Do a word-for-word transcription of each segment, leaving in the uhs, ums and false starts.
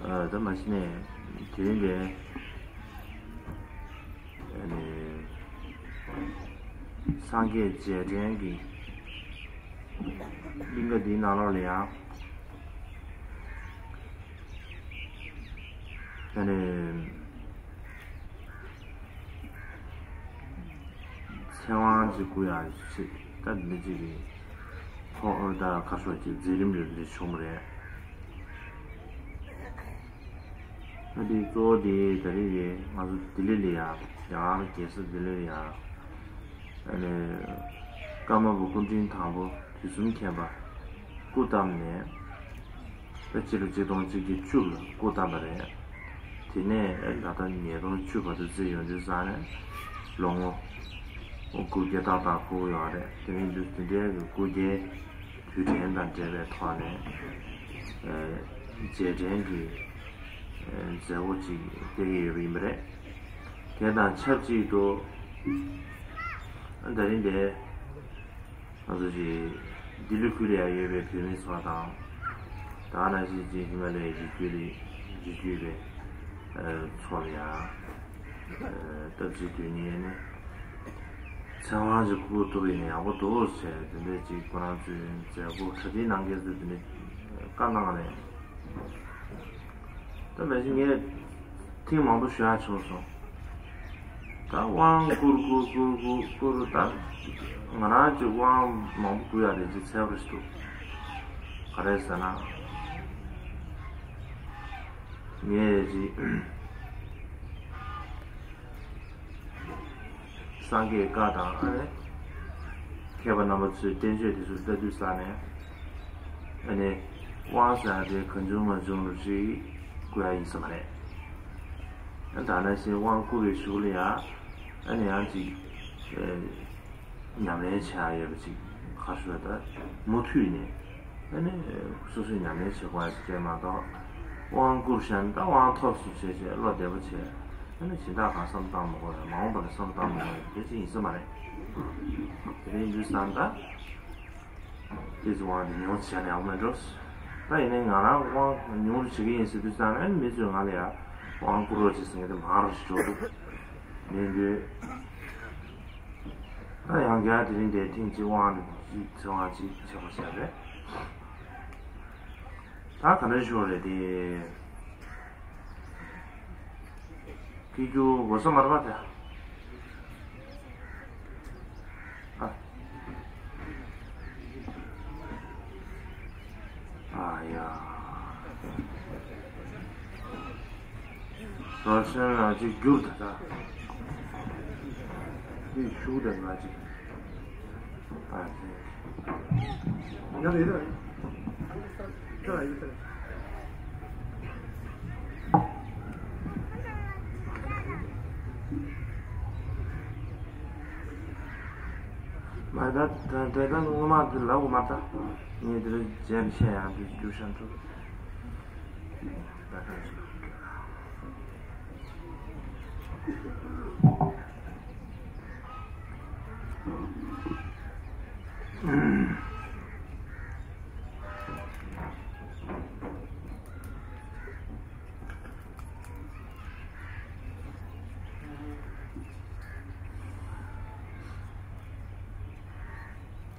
ད་མ་གཞི་ནས་དེ་རིང་འདིར་ཨ་ནི་སངས་རྒྱས་རྗེས་དྲན་གྱི་གླིང་ག་འདིའི་ནང་ལོགས་ལ་ཡང་ཨ་ནི་ཚེ་དབང་ཅིག་བསྐུར་ཡག་ཅིག་ད་འདི་ཅིག་གི་ཁོ་ད་ག་ཤོག་ཅིག་མཛད་རིམ་ཡོད་འདི་བྱུང་བ་རེད། ཨ་འདི་གཙོ་བོ་དེ་ད་རེས་རེད། ང་ཚོ་ལྡི་ལི་ལ་ཡ་རྒྱ་གར་རྒྱལ་ས་ལྡི་ལི་ལ་ཡ་ཨ་ནི་ཀརྨ་པ་སྐུ་ཕྲེང་དང་པོ་དུས་གསུམ་མཁྱེན་པ་སྐུ་བལྟམས་ནས། ད་སྤྱི་ལོ་གཅིག་སྟོང་གཅིག་བརྒྱ་བཅུ་ལ་སྐུ་བལྟམས་པ་རེད། དེ་ནས་ད་ལྟ་ཉིས་སྟོང་བཅུ་བར་དུ་བརྩིས་ཡོང་དུས་ཙང་ནས་ལོ་ངོ་དགུ་བརྒྱ་ཏག་ཏག་འཁོར་ཡོད་རེད། དེ་ཡིན་དུས་དེ་འདྲའི་གི་སྐུ་རྒྱལ་དུས་དྲན་དང་འབྲེལ་བའི་ཐོག་ནས་རྗེས་དྲན་གྱི་མཛད་སྒོ་ཅིག་སྤེལ་གྱི་ཡོད་པ་ཡིན་པ་རེད། དེ་དང་ཆབས་ཅིག་ཏུ་ད་རིང་འདིར་ང་ཚོ་ཅིག་ལྡི་ལི་ཁུལ་ལ་ཡང་ཡོད་པའི་བོད་མི་ཚོ་དང་། ད་ནང་བཞིན་ཅིག་ཧི་མ་ལ་ཡའི་རི་རྒྱུད་ལ་རི་རྒྱུད་པའི་ཚོ་ལ་ཡང་སྟབས་གཅིག་དུས་ནས་ནི་ཚེ་དབང་ཅིག་བསྐུར་ཐུབ་པ་ཡིན་ན་ཡག་པོ་འདུག་ཟེར། དེ་འདྲས་ཅིག་ཁོ་རང་ཚོའི་མཛད་སྒོ་གྲ་སྒྲིག་གནང་མཁན་ཚོས་དེ་འདྲས་བཀའ་གནང་བ་རེད། ད་མ་གཞི་ངས་ཐེངས་མང་པོ་ཞུ་ཡག་བྱུང་སོང་། ད་དབང་བསྐུར་བསྐུར་བསྐུར་བསྐུར་བསྐུར། ད་ང་རང་གི་དབང་མང་པོ་བསྐུར་ཡག་དེ་ཅིག་འཚལ་བ་ཞིག་འདུག་ག་རེ་ཟེར་ན། ངས་ཅིག་སངས་རྒྱས་བཀའ་དང་ཨ་ནི་མཁས་པ་རྣམ་པ་ཚོའི་བསྟན་བཅོས་དེ་ཚོ་ལྟ་དུས་ཙང་ནས་ཨ་ནི་དབང་ཟེར་ཡག་དེ་གང་བྱུང་མང་བྱུང་རུ་ཅིག་བསྐུར་ཡག་ཡིན་ས་མ་རེད། ཨ་ནི་ད་ནང་བཞིན་དབང་བསྐུར་བའི་གཞུག་ལ་ཡང་ཨ་ནི་ཡང་ཅིག་ཨེ་ཉམས་ལེན་བྱེད་ཡག་ཡོད་པ་ཅིག་ཁ་ཤོ་ད་མུ་མཐུད་ནས་ཨ་ནི་སོ་སོས་ཉམས་ལེན་བྱེད་དགོས་ཡག་ཅིག་རེད་མ་གཏོགས། དབང་བསྐུར་བཞག་ན་ད་དབང་ཐོབ་སོང་བྱས་བྱས་བློ་བདེ་པོ་བྱས། ཨ་ནི་སྦྱིན་བདག་གང་བསམ་བཏང་མ་དགོས་ཡ། མ་འོངས་པ་ལ་བསམ་བཏང་མ་དགོས་ཡ་དེ་ཅི་ཡིན་ས་མ་རེད། དེ་རིང་འདུག་སང་ད་ཏོག་ཙམ་དབང་དེ་ཉུང་བྱས་ན་ཡག་མེད་འགྲོ། ད་ཡིན་ནའི་ང་རང་དབང་ཉུང་རུ་བྱེད་ཀྱི་ཡིན་ཟེར་དུས་ཙང་ནས་མི་ཚོས་ང་ལ་ཡ་དབང་བསྐུར་རོགས་བྱེད་ཟེར་མཁན་དེ་མང་རུ་ཞིག་འགྲོ་འདུག་ཡིན་དུས་ད་ཡང་བསྐྱར་དེ་རིང་འདིར་ཐེངས་གཅིག་དབང་དེ་ཚེ་དབང་གཅིག་བྱེད་པ་བྱས་པས། ད་ག་འདྲ་ཞིག་རེད་དེ། སྐད་སྒྱུར་གོ་ས་མ་རེད་པ་དེ། ཨ། ཨ་ཡ། རོ་ཤན་ལ་ཅིག་སྒྱུར་ད་ད། དེ་ཤུགས་དང་ང་ཅིག་ཨ་ཙི། ཡ་རེད་རེད། ད་ཡིན་ད། མ་ད་ད་ད་ད་ངོ་མ་དེ་ལབ་དགོས་མ་ད། ངས་དེ་རིང་རྗེས་ཤེས་ཡང་དེ་རྒྱུ་ཤན་ཐུབ། ད་ད།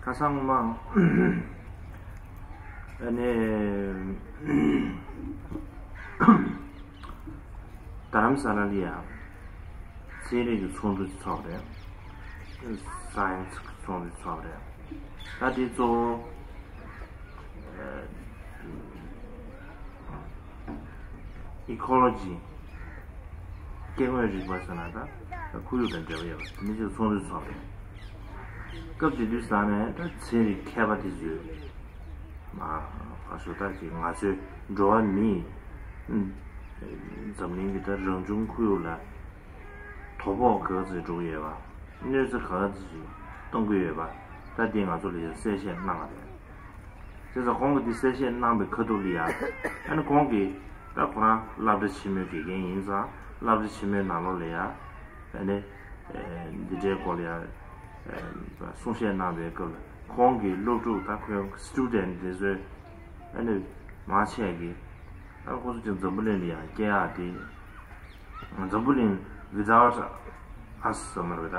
ཁ་སང་མ་ཨ་ནི་རྡ་རམ་ས་ལ་ལ་ཡ་ཚན་རིག་གི་ཚོགས་འདུ་ཚོགས་རེད། སའེན་སི་གི་ཚོགས་འདུ་ཚོགས་རེད། ད་དེ་གཙོ་བོ་ཨི་ཁོ་ལོ་ཇི། སྐྱེ་དངོས་རིག་པ་ཟེར་ན་ད་ཁོར་ཡུག་དང་འབྲེལ་བ་ཡོད་པ་དེ་འདྲ་ཅིག་ཚོགས་འདུ་ཚོགས་རེད། སྐབས་དེ་དུས་ཙང་ནས་ད་ཚན་རིག་མཁས་པ་དེ་ཚོས་མ་ཕར་ཞོག་ད་ཅིག་ང་ཚོའི་འགྲོ་བ་མིས་འཛམ་གླིང་གི་ད་རང་བྱུང་ཁོར་ཡུག་ལ་དོ་ཕོག་ག་ཚོད་འགྲོ་གི་ཡོད་པ། གནོད་འཚེ་ག་ཚོད་ཅིག་གཏོང་གི་ཡོད་པ། ད་འདི་ང་ཚོ་ལ་ཡང་གསལ་བཤད་གནང་བ་རེད། བྱས་ཙང་ཁོང་གིས་འདི་གསལ་བཤད་གནང་པའི་ཁ་ཐུག་ལ་ཡ། ཨ་ནི་ཁོང་གིས་ད་ཁོ་རང་སློབ་གྲྭ་ཆེན་མོའི་དགེ་རྒན་ཡིན་ཙང་སློབ་གྲྭ་ཆེན་མོའི་ནང་ལོགས་ལ་ཡ། ཨ་ནི་འདི་འདྲའི་སྐོར་ལ་ཡ་གསུང་བཤད་གནང་པའི་སྐབས་ལ་ཁོང་གི་སློབ་ཕྲུག་ད་ཁོའི་སི་ཊུ་ཌེན་ཊི་དེ་ཚོས་ཨ་ནི་མང་ཆེ་གིས། ད་ཁོ་ཚོ་ཅིག་འཛམ་བུ་གླིང་ལ་ཡང་སྐྱེ་ཡག་དེ། འཛམ་བུ་གླིང་without us ཟེར་མ་རེད། ད་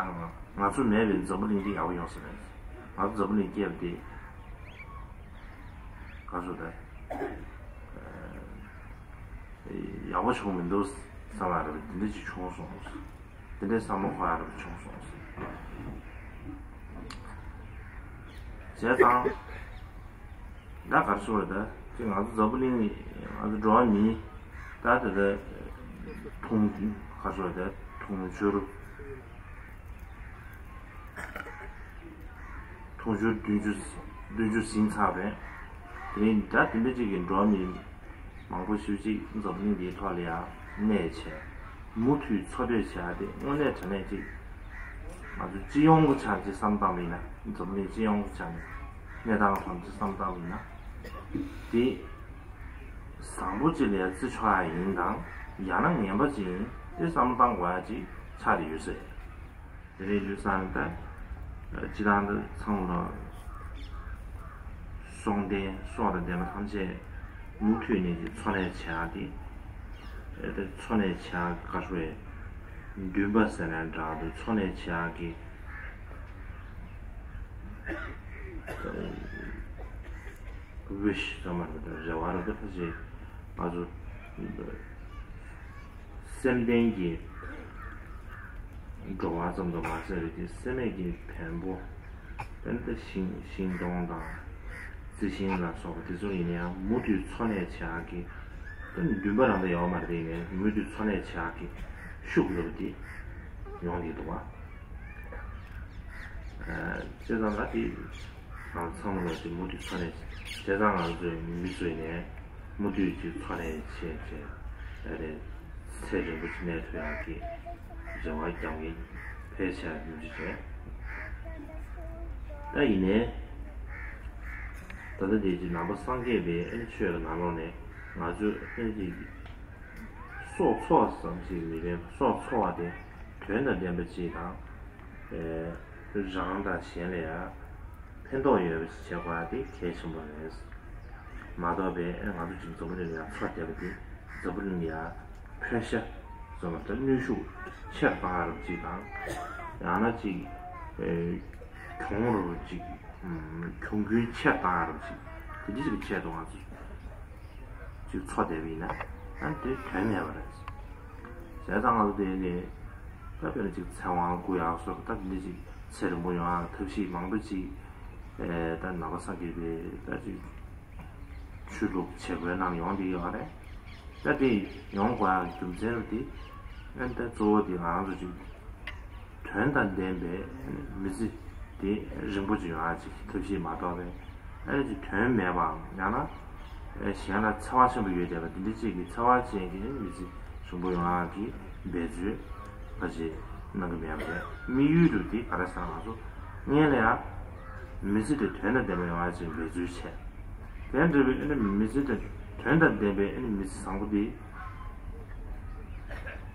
ང་ཚོ་མེད་པའི་འཛམ་བུ་གླིང་འདི་ཡག་པོ་ཡོང་ས་མེད། ང་ཚོ་འཛམ་བུ་གླིང་སྐྱེས་པ་དེ་ག་ཚོད་ད་ཡག་པོ་བྱུང་མི་འདུག་བསམ་པ་རེད། དེ་འདྲ་ཅིག་བྱུང་སོང་། དེ་འདྲའི་བསམ་བློ་འཁོར་ཡག་རེ་བྱུང་སོང་། བྱས་ཙང་། ད་ག་རེ་ཞུ་དགོས་རེད། ད་ཅིག་ང་ཚོ་འཛམ་བུ་གླིང་ང་ཚོ་འགྲོ་བ་མི་ད་ད་ད་དུང་ག་རེ་ཞུ་དགོས་རེད། ད་དུང་ཕྱུར་དུང་ཕྱུར་བདུན་ཅུ་བདུན་ཅུ་ཟིན་ཚར་བས། དེ་རིང་ད་དེ་འདྲ་ཅིག་གི་འགྲོ་བ་མི་མང་པོ་ཞེ་ཅིག་འཛམ་བུ་གླིང་འདིའི་ཐོག་ལ་ཡང་གནས་བྱས། མུ་མཐུད་འཚོ་སྡོད་བྱེད་ཡག་དེ་དངོས་གནས་དྲང་གནས་ཅིག་ང་ཚོ་སྤྱི་ཡོངས་ཀྱི་ཆ་ནས་ཅིག་བསམ་བློ་བཏང་བ་ཡིན་ན། འཛམ་བུ་གླིང་སྤྱི་ཡོངས་ཀྱི་ཆ་ནས་གནས་སྟངས་ཐོག་ནས་ཅིག་བསམ་བློ་བཏང་བ་ཡིན་ན། དེ་བཟང་པོ་ཅིག་ལ་བརྩི་ཆོག་ཡག་ཡིན་དང་། ཡང་ན་ངན་པ་ཅིག་ཡིན། དེ་བསམ་བློ་བཏང་དགོས་ཡག་ཅིག་ཆགས་ཏེ་ཡོད་ས་རེད། དེ་རིང་ལུས་སང་ད། སྤྱི་བཏང་འདི་ཚང་མ་ལ། སྲོག་ལྡན་སྲོག་དང་ལྡན་པ་ཐམས་ཅད་མུ་མཐུད་ནས་ཀྱི་འཚོ་གནས་བྱེད་ཡག་དེ། དེ་འཚོ་གནས་བྱེད་ཡག་ག་རེ་ཞུ་དགོས་རེད། འདུན་པ་ཟེར་ན་འདྲ་འདུག་འཚོ་གནས་བྱེད་ཡག་གི་wish ཟེར་མ་རེད། རེ་བ་རེད། ད་ཕལ་ཆེར་ང་ཚོ་སེམས་ལྡན་གྱི་འགྲོ་བ་ཙམ་དུ་མ་ཟད་པའི་དེ་སེམས་མེད་ཀྱི་བེམ་པོ། དཔེར་ན་ད་ཤིང་ཤིང་སྡོང་དང་རྩི་ཤིང་ལ་སོགས་པ་དེ་ཚོ་ཡིན་ན་ཡང་མུ་མཐུད་འཚོ་གནས་བྱེད་ཡག་གི་ད་འདུན་པ་རང་ད་ཡོད་མ་རེད། དེ་ཡིན་ནའི་མུ་མཐུད་འཚོ་གནས་བྱེད་ཡག་གི་ཤུགས་ལོ་དེ་ཡོང་གི་འདུག་བ། བྱས་ཙང་ད་དེ་ང་ཚང་མ་ལ་དེ་མུ་མཐུད་འཚོ་གནས་བྱས་ཙང་ང་ཚོའི་མི་ཚོ་ཡིན་ནའི་མུ་མཐུད་ཀྱི་འཚོ་གནས་བྱས་བྱས་ཨ་རེ་ཚེ་རིང་པོ་ཞིག་གནས་ཐུབ་ཡག་གི་རེ་བ་རྒྱབ་ཀྱིན་ཕལ་ཆེར་ཉུང་ཤས་རེད། ད་ཡིན་ནའི་ད་ལྟ་དེ་ཅིག་ནང་པ་སངས་རྒྱས་པའི་ཨ་ནི་ཆོས་ལ་ནང་ལོགས་ནས་ང་ཚོས་ཨ་ནི་ཅིག་སྲོག་འཚོ་བ་ཙམ་ཞིག་མི་ཕན་པ། སྲོག་འཚོ་བ་དེ་དོན་དང་ལྡན་པ་ཅིག་དང་། རང་དང་གཞན་ལ་ཡང་ཕན་ཐོགས་ཡོད་པ་ཞིག་བྱེད་དགོས་པ་དེ་གལ་ཆེན་པོ་རེད། མ་གཏོགས་པའི་ཨེ་ང་ཚོ་གཅིག་འཛམ་བུ་གླིང་ལ་ཡང་འཚོ་བསྡད་པ་དེ་འཛམ་བུ་གླིང་ལ་ཡང་pressure ཟེར་བ་ལྟར་གནོན་ཤུགས་ཆེར་བཏང་ཡག་རབས་ཅིག་དང་། ཡང་ན་ཅིག་གྱོང་རུ་ཅིག་གྱོང་གུན་ཆེར་བཏང་ཡག་རབས་ཅིག་དེ་འདྲ་ཅིག་གི་ཆེད་དུ་ང་ཚོ་ཅིག་འཚོ་བསྡད་པ་ཡིན་ན་ཨ་དེ་དོན་མེད་པ་རེད། བྱས་ཙང་ང་ཚོ་དེ་ནི་ད་དཔེར་ན་ཅིག་ཚེ་དབང་སྐུ་ཡག་སོགས་ད་འདི་ཅིག་ཚེ་རིང་པོ་ཡོང་ཡག་ཐབས་ཤེས་མང་པོ་ཅིག་ཨེ་ད་ནང་པ་སངས་རྒྱས་པའི་ད་ཅིག་ཆོས་ལུགས་བྱེད་སྒོའི་ནང་ཡོང་བསྡད་ཡོད་རེད། ད་དེ་ཡོང་དགོས་ཡག་རྒྱུ་མཚན་རུ་དེ་ཨེ་ད་གཙོ་བོ་དེ་ང་རང་ཚོ་ཅིག་དོན་དང་ལྡན་པའི་མི་ཚེ་དེ་རིང་པོ་ཅིག་ཡོང་ཡག་ཅིག་ཐབས་ཤེས་མ་གཏོགས་པའི་ཨ་ནི་ཅིག་དོན་མེད་པའམ་ཡང་ན་གཞན་ལ་འཚེ་བ་ཆེན་པོ་ཡོད་བསྡད་པ་འདི་འདྲ་ཅིག་གི་འཚེ་བ་ཅན་གྱི་མི་ཚེ་རིང་པོ་ཡོང་ཡག་གི་འབད་རྩོལ་ཕལ་ཆེར་གནང་གི་མེད་པ་རེད། དམིགས་ཡུལ་དུ་དེ་ག་རེ་ཟེར་ན་ང་ཚོ་སྔོན་ལ་ཡང་མི་ཚེ་དེ་དོན་དང་ལྡན་པ་ཡོང་ཡག་ཅིག་འབད་རྩོལ་བྱས། དེ་འདྲ་བའི་ཨ་ནི་མི་ཚེ་དེ་དོན་དང་ལྡན་པའི་ཨ་ནི་མི་ཚེ་བཟང་པོ་དེ་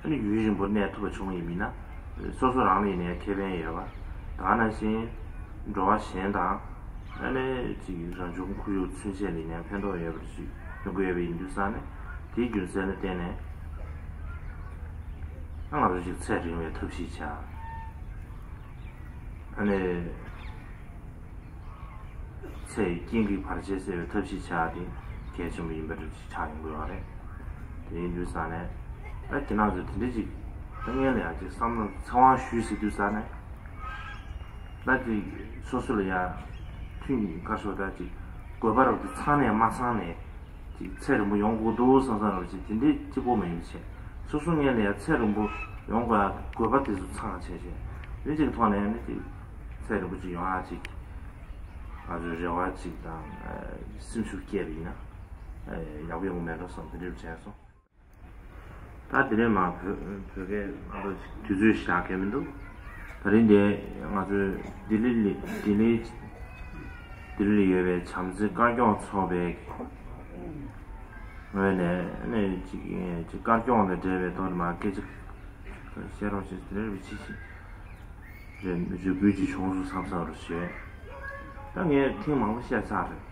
ཨ་ནི་ཡུན་རིང་པོ་གནས་ཐུབ་པ་བྱུང་ཡིན་མིན་ན་སོ་སོ་རང་ལ་ཡིན་ནའི་ཁེ་ཕན་ཡོད་པ། ད་ག་ནང་བཞིན་འགྲོ་བ་གཞན་དང་ཨ་ནི་ཅིག་རང་བྱུང་ཁོར་ཡུག་ཚུན་ཆད་ལ་ཡིན་ནའི་ཕན་ཐོགས་ཡོད་པ་ཞིག་ཡོང་གི་ཡོད་པ་ཡིན་དུས་ཙང་ནས་དེའི་རྒྱུ་མཚན་ལ་བརྟེན་ནས་ཨ་ང་ཚོ་ཅིག་ཚེ་རིང་བའི་ཐབས་ཤེས་བྱ། ཨ་ནི། ཚེ་ཡི་རྐྱེན་གྱིས་བར་ཆད་སེལ་བའི་ཐབས་ཤེས་བྱ་ཡག་དེ་གལ་ཆེན་པོ་ཡིན་པ་འདྲ་ཅིག་ཆགས་ཡོང་གི་ཡོད་རེད། དེ་ཡིན་དུས་ཙང་ནས་ད་ཁྱེད་རང་ཚོ་དེ་འདྲ་ཅིག་ད་སྔོན་ལ་ཡང་ཅིག་བསམ་བློ་ཚེ་དབང་ཞུས་ཟེར་དུས་ཙང་ནས་ད་ཅིག་སོ་སོ་ལ་ཡང་མཐུན་དཀར་ཤོག་ད་ཅིག་དགོས་པ་རབ་ཏུ་ཚང་ནས་མ་ཚང་ནས། ཅིག་ཚེ་རིང་པོ་ཡོང་དགོས་འདུག་བསམ་བསམ་རབ་ཅིག་དེ་འདྲའི་གཅིག་པོ་མ་ཡིན་པ་བྱས། སོ་སོ་སྔོན་ལ་ཡང་ཚེ་རིང་པོ་ཡོང་དགོས་ཡག་དགོས་པ་དེ་ཚོ་ཚང་བྱས་བྱས་དེ་གཅིག་གི་ཐོག་ནས་ནི་ཅིག་ཚེ་རིང་པོ་ཅིག་ཡོང་ཡག་ཅིག་ང་ཚོའི་རེ་བ་ཅིག་དང་སེམས་ཤུགས་སྐྱེས་པ་ཡིན་ན་ཡག་པོ་ཡོང་གི་མེད་འགྲོ་བསམ་དེ་འདྲའི་བྱས་སོང་། ད་དེ་རིང་མ་བོད་བོད་སྐད་ང་ཚོ་དུས་ཚོད་བཞག་མཁན་མི་འདུག་ད་རིང་འདི་ང་ཚོའི་ལྡི་ལི་ལི་ལྡི་ལི་ལྡི་ལི་ལ་ཡོད་པའི་བྱམས་བརྩེ་དཀར་སྐྱོང་ཚོགས་པའི་ངོས་ནས་ནས་ཅིག་ཅིག་དཀར་སྐྱོང་དང་འབྲེལ་བའི་ཐོག་ནས་མ་སྐད་ཆ་བཤད་རོགས་བྱེད་དེ་རེད་བྱེད་ཤིག་རེ་རེ་འབུལ་གྱི་བྱུང་སོང་བསམ་བསམ་རུ་བྱས། ད་ངས་ཐེངས་མང་པོ་བཤད་ཚར་རེད།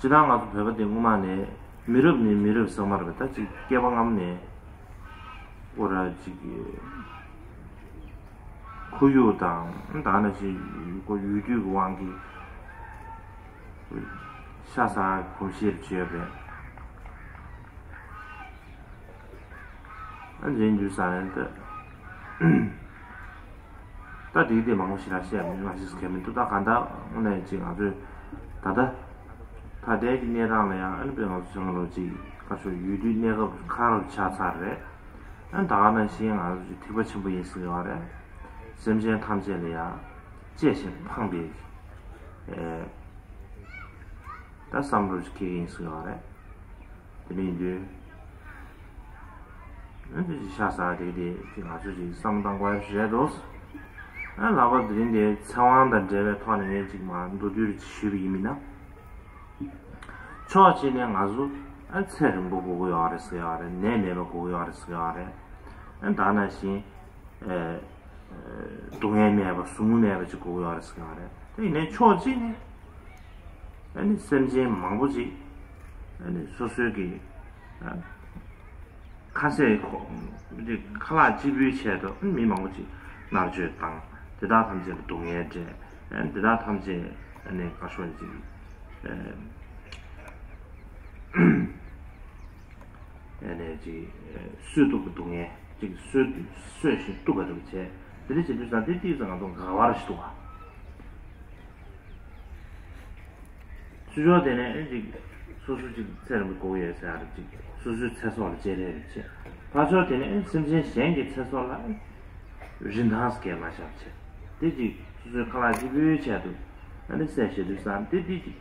སྤྱིར་བཏང་ང་ཚོ་བོད་པ་དེ་སྔོན་མ་ནས་མི་རབས་ནས་མི་རབས་ཟེར་མ་རེད་པ། ད་ཅིག་སྐྱེས་པ་སྔ་མོ་ནས་ཨོ་ར་ཅིག་ཁོར་ཡུག་དང་ད་ནང་བཞིན་ཁོ་ཡུལ་དུས་ཀྱི་དབང་གིས་ཤ་ཟ་གོམས་གཤིས་བྱས་པས། ཨ་འཇིན་དུས་ས་ནས་ད་ད་དེའི་དེ་མང་པོ་ཞིག་ལ་བཤད་མི་མ་ཤེས་ཁེ་མི་འདུག་ད་ག་འདྲ་དངོས་གནས་ཅིག་ང་ཚོས་ད་ལྟ་ད་ལྟའི་གི་གནས་སྟངས་ལ་ཡང་ཨ་ནི་དཔེ་ང་ཚོ་ཚང་མ་ལོ་ཅིག་ཁ་ཤོར་ཡུལ་དུས་གནས་སྐབས་ཁག་རབ་ཆགས་ཚར་རེད། ཨ་ནི་ད་ག་ནང་བཞིན་ང་ཚོ་ཅིག་ཐེག་པ་ཆེན་པོ་ཡིན་ཟེར་གི་ཡོད་རེད། སེམས་ཅན་ཐམས་ཅད་ལ་ཡང་གཅེས་ཤིང་ཕངས་པའི་ཨེ་ད་བསམ་བློ་ཅིག་འཁྱེར་གི་ཡིན་ཟེར་གི་ཡོད་རེད། དེ་འདྲ་ཡིན་དུས། ཨ་ནི་ཅིག་ཤ་ཟ་དེ་དེ་ཅིག་ང་ཚོ་ཅིག་བསམ་བློ་བཏང་དགོས་རེད་འདུག་ཨ་ལྷག་པར་དེ་རིང་དེ་ཚེ་དབང་དང་འབྲེལ་བའི་ཐོག་ནས་ངས་ཅིག་མ་མདོར་བསྡུས་ཅིག་ཞུས་པ་ཡིན་མིན་ན། ཕྱོགས་གཅིག་ནས་ང་ཚོ་ཨ་ཚེ་རིང་པོ་དགོས་ཀྱི་ཡོད་རེད་ཟེར་ཡོད་རེད། ནད་མེད་པ་དགོས་ཀྱི་ཡོད་རེད་ཟེར་ཡོད་རེད། ཨ་ད་ནང་བཞིན་ཨེ་སྡུག་བསྔལ་མེད་པ་ཟུག་རྔུ་མེད་པ་ཅིག་དགོས་ཀྱི་ཡོད་རེད་ཟེར་ཡོད་རེད། དེ་ཡིན་ནའི་ཕྱོགས་གཅིག་ནས་ཨ་ནི་སེམས་ཅན་མང་པོ་ཅིག་ཨ་ནི་སོ་སོའི་གི་ཨ་ཁ་ཟས་ཁོ་ཁ་ལག་གཅིག་པུའི་ཆེད་དུ་ཨ་ནི་མི་མང་པོ་ཅིག་མནར་གཅོད་བཏང་། དེ་དག་ཐམས་ཅད་ལ་སྡུག་བསྔལ་སྤྲད། ཨ་ནི་དེ་དག་ཐམས་ཅད་ཨ་ནི་ག་ཤོད་ཅིག་ཨ་ཨ་ནི་ཅིག་གསོད་གཏུབ་ཀྱི་སྡུག་བསྔལ་ཅིག་གསོད་གསོད་བཞིན་གཏུབ་པ་རེད་བྱས། དེ་འདྲ་བྱེད་དུས་ཙང་དེ་ཏིག་ཙམ་ང་ཚོ་དགའ་བ་རེ་ཞིག་འདུག་བ། ཚུར་ཕྱོགས་དེ་ནས་ཨེ་ཅིག་སོ་སོ་ཅིག་ཚེ་རིང་པོ་དགོས་ཡོད་ཟེར་ཡ་རེ་ཅིག་སོ་སོའི་ཚེ་སྲོག་ལ་གཅེས་སྤྲས་རེ་བྱས། ཕར་ཕྱོགས་དེ་ནས་ཨེ་སེམས་ཅན་གཞན་གྱི་ཚེ་སྲོག་ལ་ཨེ་རིན་ཐང་སྐྱེལ་མ་བཞག་བྱས། དེ་ཅིག་སོ་སོའི་ཁ་ལག་གཅིག་པུའི་ཆེད་དུ་ཨ་ནི་བསད་བྱེད་དུས་ཙང་དེ་དེ་ཅིག་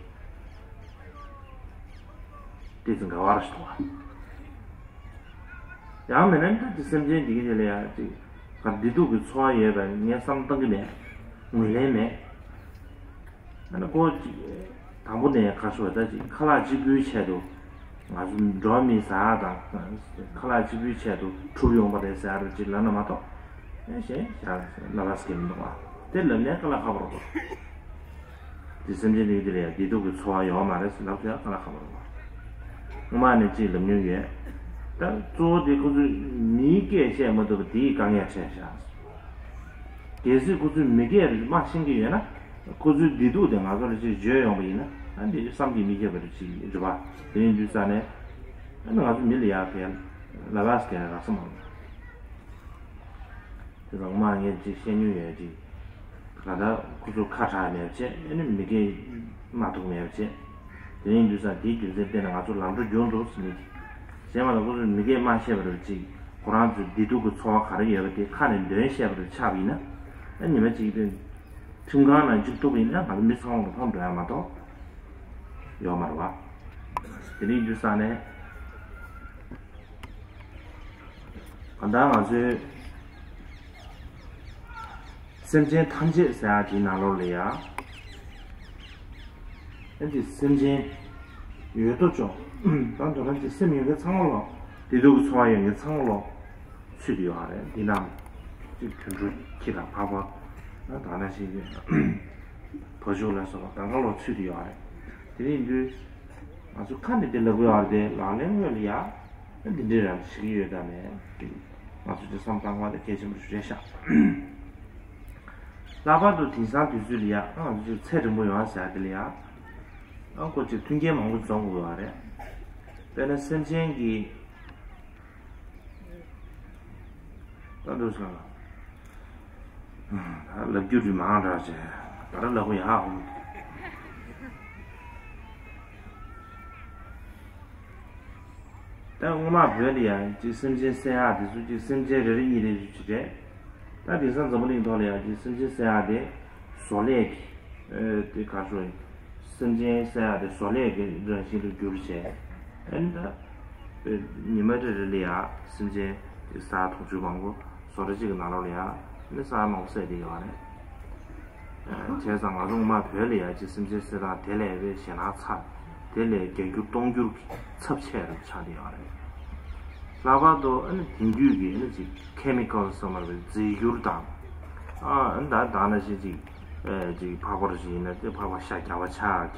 དེ་ཙམ་དགའ་བ་རེ་ཞིག་འདུག་བ། ཡང་མིན་ན་འདི་སེམས་ཅན་འདི་གི་དེ་ལ་ཡང་ཅིག་ག་བདེ་སྡུག་གི་ཚོར་བ་ཡོད་པ་ངས་བསམ་བཏང་གི་མེད། ངོས་ལེན་མེད། ཨ་ནི་ཁོ་ཅིག་དང་པོ་ནས་ཁ་ཤོ་ད་ཅིག་ཁ་ལག་གཅིག་པུའི་ཆེད་དུ་ང་ཚོ་འགྲོ་བ་མི་ཟ་དང་ཁ་ལག་གཅིག་པུའི་ཆེད་དུ་གྲུབ་ཡོང་པ་རེད་ཟེར་ཡ་རུ་ཅིག་ལབ་ན་མ་གཏོགས་ཨེ་གཞན་ཞག་ལ་ལ་སྐྱེ་མི་འདུག་བ། དེ་ལབ་ནས་ཁ་ལག་ཁ་པར་འགྲོ། དེ་སེམས་ཅན་རིགས་དེ་ལ་ཡང་བདེ་སྡུག་གི་ཚོར་བ་ཡོད་མ་རེད་ཟེར་ལབ་ཚེ་ཡང་ཁ་ལག་ཁ་པར་འགྲོ། སྔོན་མ་ནས་ཅིག་ལབ་མྱོང་ཡོད། ད་གཙོ་བོ་དེ་ཁོ་ཚོས་མིའི་སྐད་བཤད་མ་ཐུབ་པ་དེའི་དཀའ་ངལ་འཕྲད་ཤག་གལ་སྲིད་ཁོ་ཚོས་མི་སྐད་རེ་མ་ཤེས་ཀྱི་ཡོད་ན་ཁོ་ཚོའི་བདེ་སྡུག་དེ་ང་ཚོ་ལ་ཅིག་བརྗོད་ཡོང་པ་ཡིན་ན་ཨ་འདི་བསམ་གྱིས་མི་ཁྱབ་པ་རེད་ཅིག་རེད་པ། དེ་ཡིན་དུས་ཙང་ནས་ཨ་ནི་ང་ཚོ་མི་ལ་ཡག་གལ་ལ་བས་གལ་རག་ས་མ་རེད། དེ་ཚང་མ་ངས་ཅིག་བཤད་མྱོང་ཡོད་ཅིག་ད་ལྟ་ཁོ་ཚོ་ཁ་གྲག་མེད་པ་བྱས་ཨ་ནི་མི་སྐད་མ་ཐུག་མེད་པ་བྱས། དེ་ཡིན་དུས་ཙང་དེའི་རྒྱུ་མཚན་བརྟེན་ནས་ང་ཚོ་ལམ་འགྲོ་རྒྱུགས་འདུག་ཟེར་ནས་ཅིག་གཞན་མ་ལ་ཁོ་ཚོས་མི་སྐད་མ་བཤད་པ་རེད་ཅིག་ཁོ་རང་ཚོའི་བདེ་སྡུག་གི་ཚོར་བ་ག་རེ་ཡོད་པ་དེ་ཁ་ནས་འདོན་བཤད་པ་རེད་ཆགས་པ་ཡིན་ན་ཨ་ཉི་མ་ཅིག་དེ་ཁྲིམས་ཁང་ནང་འཇུག་ཐུབ་པ་ཡིན་ན་ང་ཚོ་མི་ཚང་མ་ལ་ཕམ་འགྲོ་ཡ་མ་གཏོགས་ཡོད་མ་རེད་བ། དེ་འདྲ་ཡིན་དུས་ཙང་ནས། གང་ལྟར་ང་ཚོའི་སེམས་ཅན་ཐམས་ཅད་ཟེར་ཡག་དེའི་ནང་ལོགས་ལ་ཡ། ཨ་ནི་སེམས་ཅན་ཡོད་དོ་ཅོག་ད་མདོར་ན་ཅིག་སེམས་ཡོད་མཁན་ཚང་མ་ལོག་བདེ་སྡུག་གི་ཚོར་བ་ཡོད་མཁན་ཚང་མ་ལོག་ཚུད་དུ་ཡོད་རེད། འདི་ནང་ཅིག་དུད་འགྲོ་ཁྱི་དང་ཕག་པ་ད་ནང་བཞིན་བ་ཕྱུགས་ལ་སོགས་པ་གང་ག་ལོག་ཚུད་དུ་ཡོད་རེད། དེ་ཡིན་དུས། ང་ཚོ་ཁ་ནས་འདི་ལབ་དགོས་ཡག་དེ་ལག་ལེན་དངོས་ལ་ཡ། འདི་འདྲའི་རང་བྱེད་ཀྱི་ཡོད་ད་མེད། ང་ཚོ་འདི་བསམ་བཏང་བ་དེ་གལ་ཆེན་པོ་ཞིག་རེད་ཤག་ལྷག་པར་དུ་དེང་སང་དུས་ཚོད་ལ་ཡ་ང་ཚོ་ཅིག་ཚེ་རིང་པོ་ཡོང་ཟེར་ཡག་དེ་ལ་ཡ། ཨ་ཁོ་ཅིག་མཐུན་རྐྱེན་མང་པོ་འཛོམས་དགོས་པ་རེད། དཔེར་ན་སེམས་ཅན་གྱི། ད་འགྲོ་སོང་ལ། ད་ལབ་རྒྱུ་རེད་མང་དྲགས་བྱས། ད་ར་ལབ་གོ་ཡག་ཧོ། ད་སྔོན་མ་བོད་ལ་ཡང་ཅིག་སེམས་ཅན་བསད་ཡག་དེ་ཚོ་ཅིག་སེམས་ཅན་རེ་རེ་གཉིས་རེ་ཞིག་བྱས་རེད། ད་དེང་སང་འཛམ་བུ་གླིང་ཐོག་ལ་ཡང་ཅིག་སེམས་ཅན་བསད་ཡག་དེ་བཟོ་ལས་ཀྱི། ཨེ་དེ་ག་ཚོད་ཡིན། སེམས་ཅན་བསད་ཡག་དེ་བཟོ་ལས་ཀྱི་རང་བཞིན་དུ་གྱུར་བྱས། ཨ་ནི་ད། ཉི་མ་རེ་རེ་ལ་ཡང་སེམས་ཅན་དེ་ས་ཐོག་ཆུ་མང་པོ་བཟོ་གྲྭ་གཅིག་གི་ནང་ལོགས་ལ་ཡང་ནི་ས་མང་པོ་བསད་དེ་ཡོད་རེད། བྱས་ཙང་ང་ཚོ་སྔོན་མ་བོད་ལ་ཡང་ཅིག་སེམས་ཅན་བསད་སྟངས་དེ་ལས་དཔེ་ཞེད་སྣང་ཚ། དེ་ལས་བརྒྱ་འགྱུར་སྟོང་འགྱུར་གྱི་ཚབས་ཆེ་རུ་ཆགས་བསྡད་ཡོད་རེད། ལྷག་པར་དུ་ཨ་ནི་དེང་དུས་ཀྱི་ཨ་ནི་ཅིག་ཁེ་མི་ཀལ་ཟེར་བ་རེད་པས་རྫས་འགྱུར་དང་། ཨ་ནི་ད་ད་ནང་བཞིན་ཅིག་ཨ་ཅིག་ཕག་པ་རུ་ཞིག་ཡིན་ན་དེ་ཕག་པ་ཤ་རྒྱགས་པ་ཆགས་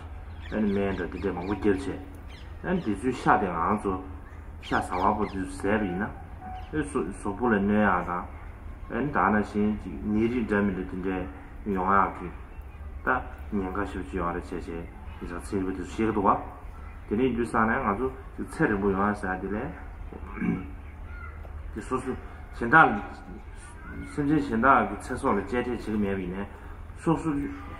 ཀྱི། ཨ་ནི་སྨན་འདྲ་དེ་འདྲས་མང་པོ་བརྒྱབ་བྱས། ཨ་ནི་དེ་ཚོའི་ཤ་དེ་ང་ཚོ་ཤ་ཟ་བ་པོ་དེ་ཚོ་ཟས་པ་ཡིན་ན། ཨ་གཟུགས་གཟུགས་པོ་ལ་གནོད་ཡག་དང་། ཨ་ནི་ད་ནང་བཞིན་ཅིག་ནད་རིགས་འདྲ་མི་འདྲ་དེ་འདྲས་ཡོང་ཡག་གི་ད་ཉེན་ཁ་ཞེ་པོ་ཅིག་ཡོད་རེད་བྱས་བྱས་ཡིན་ཙང་ཚན་རིག་པ་དེ་ཚོ་བཤད་ཀྱི་འདུག་བ། དེ་འདྲ་ཡིན་དུས་ཙང་ནས་ང་ཚོ་ཅིག་ཚེ་རིང་པོ་ཡོང་ཡག་ཟེར་ཡག་དེ་ལས། དེ་སོ་སོ་གཞན་དག་ལ། སེམས་ཅན་གཞན་དག་གི་ཚེ་སྲོག་ལ་གཅེས་སྤྲས་བྱེད་ཀྱི་མེད་པ་ཡིན་ནའི། སོ་སོ་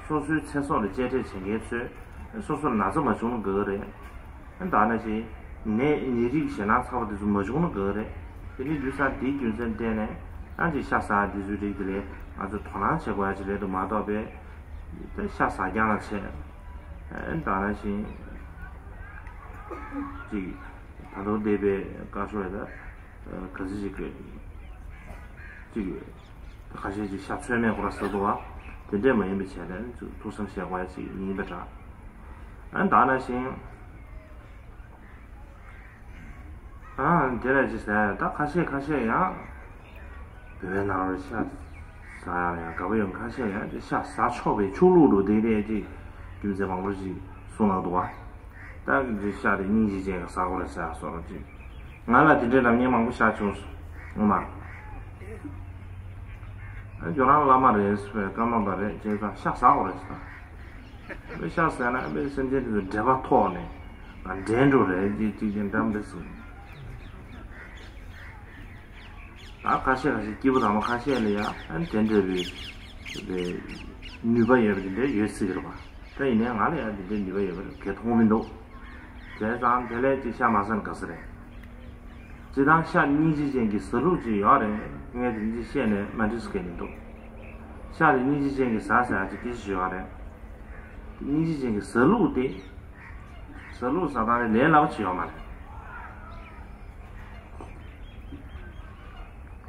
སོ་སོའི་ཚེ་སྲོག་ལ་གཅེས་སྤྲས་བྱེད་མཁན་ཚོས་སོ་སོར་ན་ཚ་མ་བྱུང་ན་དགའ་གི་རེད། ཨ་ད་ནང་བཞིན་ནད་ནད་རིགས་ཞེད་སྣང་ཚ་བ་དེ་ཚོ་མ་བྱུང་ན་དགའ་གི་རེད། དེ་ནི་དུས་སང་དེའི་རྒྱུ་མཚན་བརྟེན་ནས་ཨ་ཅིག་ཤ་ཟ་དེ་ཚོའི་རིགས་དེ་ལས་ང་ཚོས་དོ་སྣང་བྱེད་དགོས་ཡ་ཅིག་རེད་འདུག་མ་གཏོགས་པའི་ཤ་ཟ་རྐྱང་ལ་བྱས། ཨ་ད་ནང་བཞིན་ཅིག་ད་དུང་འདས་པའི་བཀའ་ཤོག་ཡ་ད། ག་ཚོད་ཅིག་གི་ཅིག་ཁ་ཤས་ཅིག་ཤ་ཚོད་མེད་ཁོ་ར་ཟ་འདུག་བ། དེ་འདྲས་མ་ཡིན་པ་བྱས་ནས་ཐུགས་བསམ་བཞེས་དགོས་ཡ་ཅིག་ཡིན་པ་འདྲ། ཨ་ད་ནང་བཞིན་ཨ་དེ་ལས་ཅིག་ཟེར་ད་ཁ་ཤས་ཁ་ཤས་ཡང་བོད་པའི་ནང་ལ་ཤ་ཟ་ཡ་ཡང་དགའ་པོ་ཡོང་། ཁ་ཤས་ཡང་ཤ་ཟ་ཆོག་པའི་ཆོས་ལུགས་འགྲོ་བསྡད་དེ་ཅིག་རྒྱུ་མཚན་མང་པོ་ཞིག་གསུངས་གནང་འདུག་བ། ད་འདི་ཤ་དེ་སྙིང་རྗེ་ཅན་གྱི་ཟ་དགོས་རེད་ཟེར་ཡ་སོགས་ཅིག་ང་ལ་དེ་འདྲའི་ལབ་མཁན་མང་པོ་ཤར་བྱུང་སོང་། ངོ་མ། ཨ་ཁྱོད་རང་བླ་མ་རེད་ཟེར་བས་བཀའ་མ་པ་རེད་བྱས་ཙང་ཤ་ཟ་དགོས་རེད་ཟེར། ཨ་ཤ་ཟ་ན་ཨ་པའི་སེམས་ཅན་དེ་ཚོ་འདྲེས་པ་ཐོག་ནས་ང་འདྲེན་འགྲོ་རེད་ཅིག་ཅིག་ཅིག་འདྲ་མི་འདྲ་ཟེར། ད་ཁ་ཤས་ཁ་ཤས་སྐྱེས་བུ་དམ་པ་ཁ་ཤས་ལ་ཡ་ཨ་ནི་དེ་འདྲ་བའི་ནུས་པ་ཡོད་པ་དེ་འདྲ་ཡོད་སྲིད་ཀྱི་རེད་པ། ད་ཡིན་ནའི་ང་ལ་ཡང་འདི་འདྲའི་ནུས་པ་ཡོད་པ་རེད་གས་མཐོང་མི་འདུག་བྱས་ཙང་དེ་ལས་ཅིག་ཤ་མ་ཟ་ན་དགའ་ས་རེད། སྤྱིར་བཏང་ཤ་སྙིང་རྗེ་ཅན་གྱི་ཟ་ལུགས་ཅིག་ཡོད་རེད། ངས་དེ་འདི་བཤད་ནས་མ་འགྲིག་ས་གས་མི་འདུག་ཤ་དེ་སྙིང་རྗེ་ཅན་གྱི་ཟ་ཟེར་ཡ་ཅིག་སྐད་ཆ་ཞིག་ཡོད་རེད། སྙིང་རྗེ་ཅན་གྱི་ཟ་ལུགས་དེ། ཟ་ལུགས་ཟ་སྟངས་ལས་ལས་སླ་པོ་ཅིག་ཡོད་མ་རེད།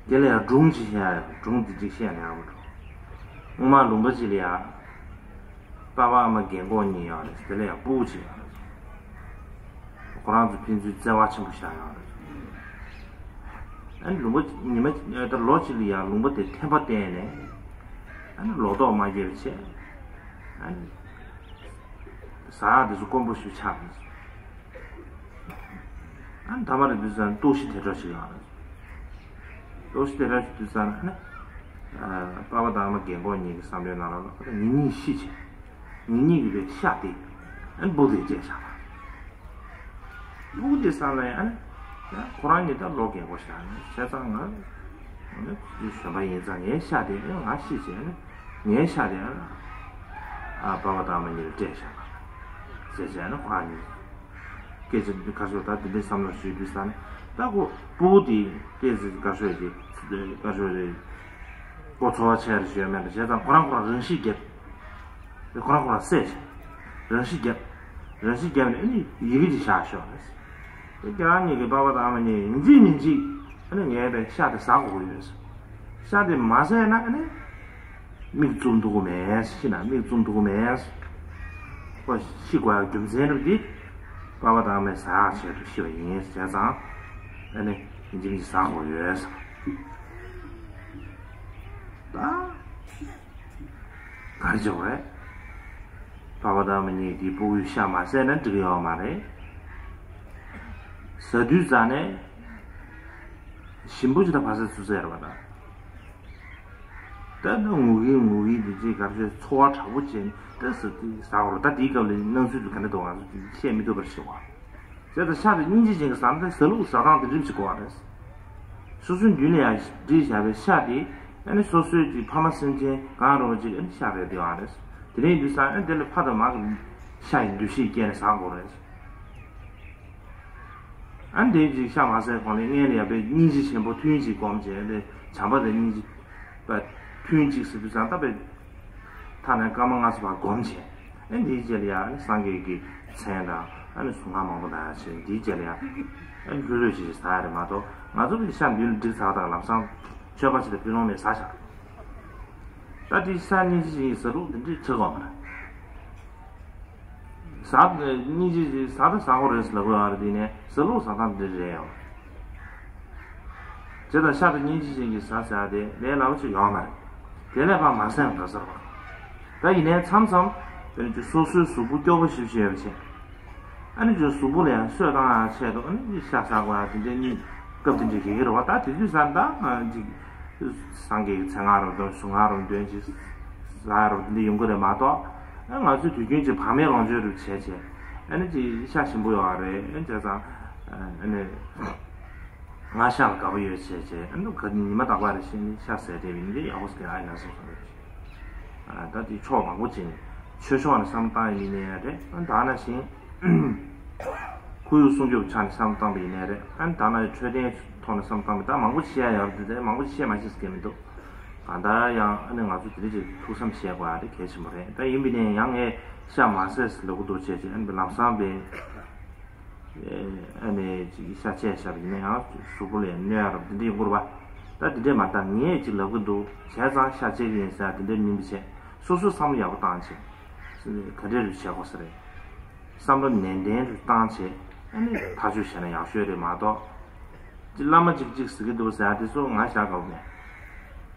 དེ་ལ་ཡང་སྒྲུང་ཅིག་བཤད་ཡ་ཡོད། སྒྲུང་འདི་ཅིག་བཤད་ན་ཡག་པོ་འདུག་སྔོན་མ་ལུང་པ་ཅིག་ལ་ཡ། པ་ཕ་ཨ་མ་རྒན་གོག་གཉིས་ཡོད་རེད། དེ་ལ་ཡང་སྤུ་གུ་གཅིག་ཡོད་རེད། ཁོ་རང་ཚོ་ཕན་ཚུན་བརྩེ་བ་ཆེན་པོ་བཞག་ཡོད་རེད། ཨ་ནི་ལུང་པ་ཉི་མ་ད་ལོ་གཅིག་ལ་ཡང་ལུང་པ་དེ་འཐེན་པ་བསྟན་ནས། ཨ་ནི་ལོ་ཏོག་མ་སྐྱེས་པ་བྱས། ཨ་ནི་ཟ་ཡག་དེ་ཚོ་དཀོན་པོ་ཞིག་ཆགས་རེད། ཨ་ནི་ཐ་མ་རེ་དུས་ཙང་ལྟོགས་ཤི་དེ་འདྲ་ཞིག་ཡོང་རེད། ལྟོགས་ཤི་དེ་འདྲ་ཞིག་དུས་ཙང་ཨ་ནི། ཨ་པ་ཕ་དང་ཨ་མ་རྒན་གོག་གཉིས་ཀྱི་བསམ་བློའི་ནང་ལ་ལ་ཉིན་གཉིས་ཤི་བྱས། ཉིན་གཉིས་ཀྱི་བའི་ཤ་དེ་ཨ་ནི་སྤུ་གུ་དེ་བཅད་བཞག་པ། སྤུ་གུ་དེ་བསམ་ལ་ཡང་ཨ་ནི་ཡང་ཁོ་རང་གཉིས་ད་ལོ་རྒན་གོག་ཤ་ནི་བྱས་ཙང་ང་ཨ་ནི་གཞོན་པ་ཡིན་ཙང་ངའི་ཤ་དེ་ཨ་ནི་ང་ཤི་བྱས་ཨ་ནི་ངའི་ཤ་དེ་ཨ་ནི་ཨ་པ་ཕ་དང་ཨ་མ་གཉིས་ལ་སྤྲད་བཞག་པ་ཟེར་བྱས་ཨ་ནི་ཁོ་རང་གཉིས། སྐད་ཆ་འདི་ཁ་ཤོར་ད་འདི་འདྲའི་བསམ་བློ་ཞུས་དུས་ས་ནས་ད་ཁོ་སྤུ་གུ་དེ་སྐད་ཆ་ཁ་ཤོར་དེ་ཁ་ཤོར་དེ་ཁོ་ཚོར་བ་ཆེ་རུ་ཞུས་མེད་པ་བྱས་ཙང་ཁོ་རང་ཁོ་རང་རང་ཤི་བརྒྱབ། དེ་ཁོ་རང་ཁོ་རང་བསད་བྱས་རང་ཤི་བརྒྱབ། རང་ཤི་བརྒྱབ་ནས་ཨ་ནི་ཡི་གེ་ཅིག་བཞག་ཤོག་རེད། དེ་ཁྱེད་རང་གཉིས་ཀྱི་པ་ཕ་དང་ཨ་མ་གཉིས་ཡིན་གཅིག་མིན་གཅིག་ཨ་ནི་ངའི་པའི་ཤ་དེ་ཟ་དགོས་ཀྱི་ཡོད། ཤ་དེ་མ་ཟས་ན་ཨ་ནི། མིག་བཙུམ་ཐུབ་ཀྱི་མེད། ཤི་ན་མིག་བཙུམ་ཐུབ་ཀྱི་མེད། ཁོ་ཤི་དགོས་ཡག་རྒྱུ་མཚན་རབ་འདི། པ་ཕ་དང་ཨ་མས་ཟ་ཡག་ཆེད་དུ་ཤི་བ་ཡིན་བྱས་ཙང་། ཨ་ནི་ཡིན་གཅིག་མིན་གཅིག་ཟ་དགོས་ཡོད། ད་ག་རེ་བྱེད་དགོས་རེད། པ་ཕ་དང་ཨ་མ་གཉིས་ཀྱིས་སྤུ་གུའི་ཤ་མ་ཟས་ན་འགྲིག་གི་ཡོད་མ་རེད། ཟ་དུས་ཙ་ནས་ཞིམ་པོ་ཅིག་དང་བ་ཟས་ཚུ་ཟས་རེད་པ་ད། ད་ལྟ་ངུ་གིན་ངུ་གིན་དེ་རྗེས་གར་ཤོད་ཚོར་བ་དྲག་པོ་བྱས་ནས་ད་ཟ་དེ་ཟ་འོ་ར། ད་དེའི་སྐབས་ལ་སྣང་ཚུལ་དུ་ག་འདྲ་འདུག་ང་ཚོ་དེ་བཤད་མི་ཐུབ་པར་ཤི་བ། དེ་ལྟར་ཤ་དེ་སྙིང་རྗེ་ཅན་གྱི་ཟ་ན་ད་ཟ་ལུགས་ཟ་སྟངས་དེ་འགྲིག་ཅིག་དགོས་པ་རེད། སོ་སོའི་མདུན་ལ་ཡང་བསྒྲིགས་བཞག་པའི་ཤ་དེ་ཨ་ནི་སོ་སོའི་དེ་ཕ་མ་སེམས་ཅན་གང་རུང་ཅིག་ཨ་ནི་ཤ་རེད་བསྡད་པ་རེད། དེ་རིང་དུས་སང་ཨ་ནི་དེ་ལ་ཕ་དང་མ་གི་ཤ་ཡི་འདུ་ཤེས་སྐྱེས་ནས་ཟ་དགོས་རེད། ཨ་ནི་དེ་ཅིག་ཤ་མ་ཟས་གོང་ལ་སྔོན་ལ་ཡང་པའི་སྙིང་རྗེ་ཆེན་པོ་ཐུན་གཅིག་སྒོམ་བྱས་ཏེ་བྱམས་པ་དང་སྙིང་རྗེ་པ་ཐུན་གཅིག་ཟེར་དུས་ཙང་ད་པའི་ཐ་ན་སྐར་མ་ལྔ་བཅུ་བར་སྒོམ་བྱས། ཨ་ནི་དེའི་རྗེས་ལ་ཡང་ཨ་ནི་སངས་རྒྱས་ཀྱི་མཚན་དང་ཨ་ནི་གཟུངས་སྔགས་མང་པོ་གནང་ཡག་བྱས། དེའི་རྗེས་ལ་ཡང་ཨ་ནི་ལྷོད་ལྷོད་བྱས་བྱས་ཟ་ཡག་རེད་མ་གཏོགས། ང་ཚོ་གི་ཤ་མདུན་ལ་བསྒྲིགས་ཚར་དང་ལམ་སང་མཆོད་པ་ཅིག་དང་ཕུད་ལོང་མེད་ཟ་བཞག་ད་དེ་ཤ་སྙིང་རྗེ་ཅན་གྱི་ཟ་ལུགས་དེ་འདྲས་ཆགས་ཡོད་མ་རེད། ཟ་སྙིང་རྗེ་ཅན་ཟ་ད་ཟ་དགོས་རེད་ཟེར་ལབ་དགོས་ཡོད་རེད། དེ་ནས་ཟ་ལུགས་ཟ་སྟངས་འདི་རེད་ཡང་། དེ་དང་ཤ་དང་སྙིང་རྗེ་ཅན་གྱི་ཟ་ཟེར་ཡག་དེ་ལས་སླ་པོ་ཅིག་ཡོད་མ་རེད། དེ་ལས་ཕར་མ་ཟས་ན་འགྲོ་ས་རེད་པ། ད་ཡིན་ནའི་མཚམས་མཚམས་ དཔེར་ན་ཅིག་སོ་སོའི་གཟུགས་པོ་སྐྱོ་པོ་ཞིག་ཤེས་པ་བྱས། ཨ་ནི་ཅིག་གཟུགས་པོ་ལ་ཡང་གསོས་བཏང་ཡང་ཆེད་དུ་ཨ་ནི་ཅིག་ཤ་ཟ་དགོས་ཡ་དེ་འདྲའི་གཉིས་སྐབས་དེ་འདྲའི་གེ་གེ་རེད་བ། ད་དེ་དུས་ཙང་ད་ང་ཅིག་སངས་རྒྱས་ཀྱི་མཚན་སྔགས་རུ་འདོན་གཟུངས་སྔགས་རུ་འདོན་ཅིག་ཟ་ཡ་རུ་དེ་འདྲ་ཡོང་གི་རེད་མ་གཏོགས། ཨ་ང་ཚོས་དུས་རྒྱུན་ཅིག་བག་མེད་ལོངས་སྤྱོད་རུ་བྱས་བྱས་ཨ་ནི་ཅིག་ཤ་ཞིམ་པོ་ཡོད་རེད། ཨ་ནི་བྱས་ཙང་ཨ་ནི། ང་ཤ་ལ་དགའ་པོ་ཡོད་བྱས་བྱས་ཨ་ནི་ག་ཉི་མ་རྟག་པ་རེ་བཞིན་ནི་ཤ་ཟས་བསྡད་པ་ཡིན་ཏེ་ཡག་པོ་ཟེར་ཨ་ཡིན་ན་སོང་ཟེར་བ་ཞིག་ད་དེ་ཕྱོགས་མང་པོ་ཅིག་ནས་ཆོས་ཕྱོགས་ནས་བསམ་བློ་བཏང་ཡིན་ནའི་རེད། ཨ་ནི་ད་ནང་བཞིན་ཁོར་ཡུག་སྲུང་སྐྱོབ་ཆ་ནས་བསམ་བློ་བཏང་པ་ཡིན་ནའི་རེད། ཨ་ནི་ད་ནང་འཕྲོད་བསྟེན་ཐོག་ནས་བསམ་བློ་བཏང་པ་ད་མང་པོ་བཤད་ཡ་ཡོད་རེད་དེ་མང་པོ་བཤད་མ་ཤེས་ཟེར་མཁན་མི་འདུག་གང་ལྟར་ཡང་ཨ་ནི་ང་ཚོ་དེ་འདྲ་ཅིག་ཐུགས་བསམ་བཞེས་དགོས་ཡ་དེ་གལ་ཆེན་པོ་རེད། ད་ཡིན་པ་ཡིན་ནའི་ཡང་ངས་ཤ་མ་ཟས་ལབ་གི་འདུག་བྱས་བྱས་ཨ་ནི་ལམ་སང་པའི། ཨ་ནི་ཅིག་ཤ་བཅད་བཞག་པ་ཡིན་ན་ཡང་གཟུགས་པོ་ལ་གནོད་ཡ་རབ་དེ་འདྲ་ཡོང་གི་རེད་པ། ད་དེ་འདྲས་མ་གཏོགས་ངས་ཅིག་ལབ་གི་འདུག་བྱས་ཙང་ཤ་བཅད་ཀྱི་ཡིན་ཟེར་ཡ་དེ་འདྲས་མིན་པ་བྱས་སོ་སོས་བསམ་བློ་ཡག་པོ་བཏང་བྱས་ག་འདྲས་རུ་བྱེད་དགོས་ས་རེད། བསམ་བློ་ནན་ཏན་རུ་བཏང་བྱས་ཨ་ནི་ཐག་གཅོད་བྱས་ན་ཡག་ཤོས་རེད་མ་གཏོགས། ཅིག་བླ་མ་ཅིག་ཅིག་ཟེར་གི་འདུག་ཟེར་ཡ་དེ་ཚོ་ང་བཞག་དགོས་མེད།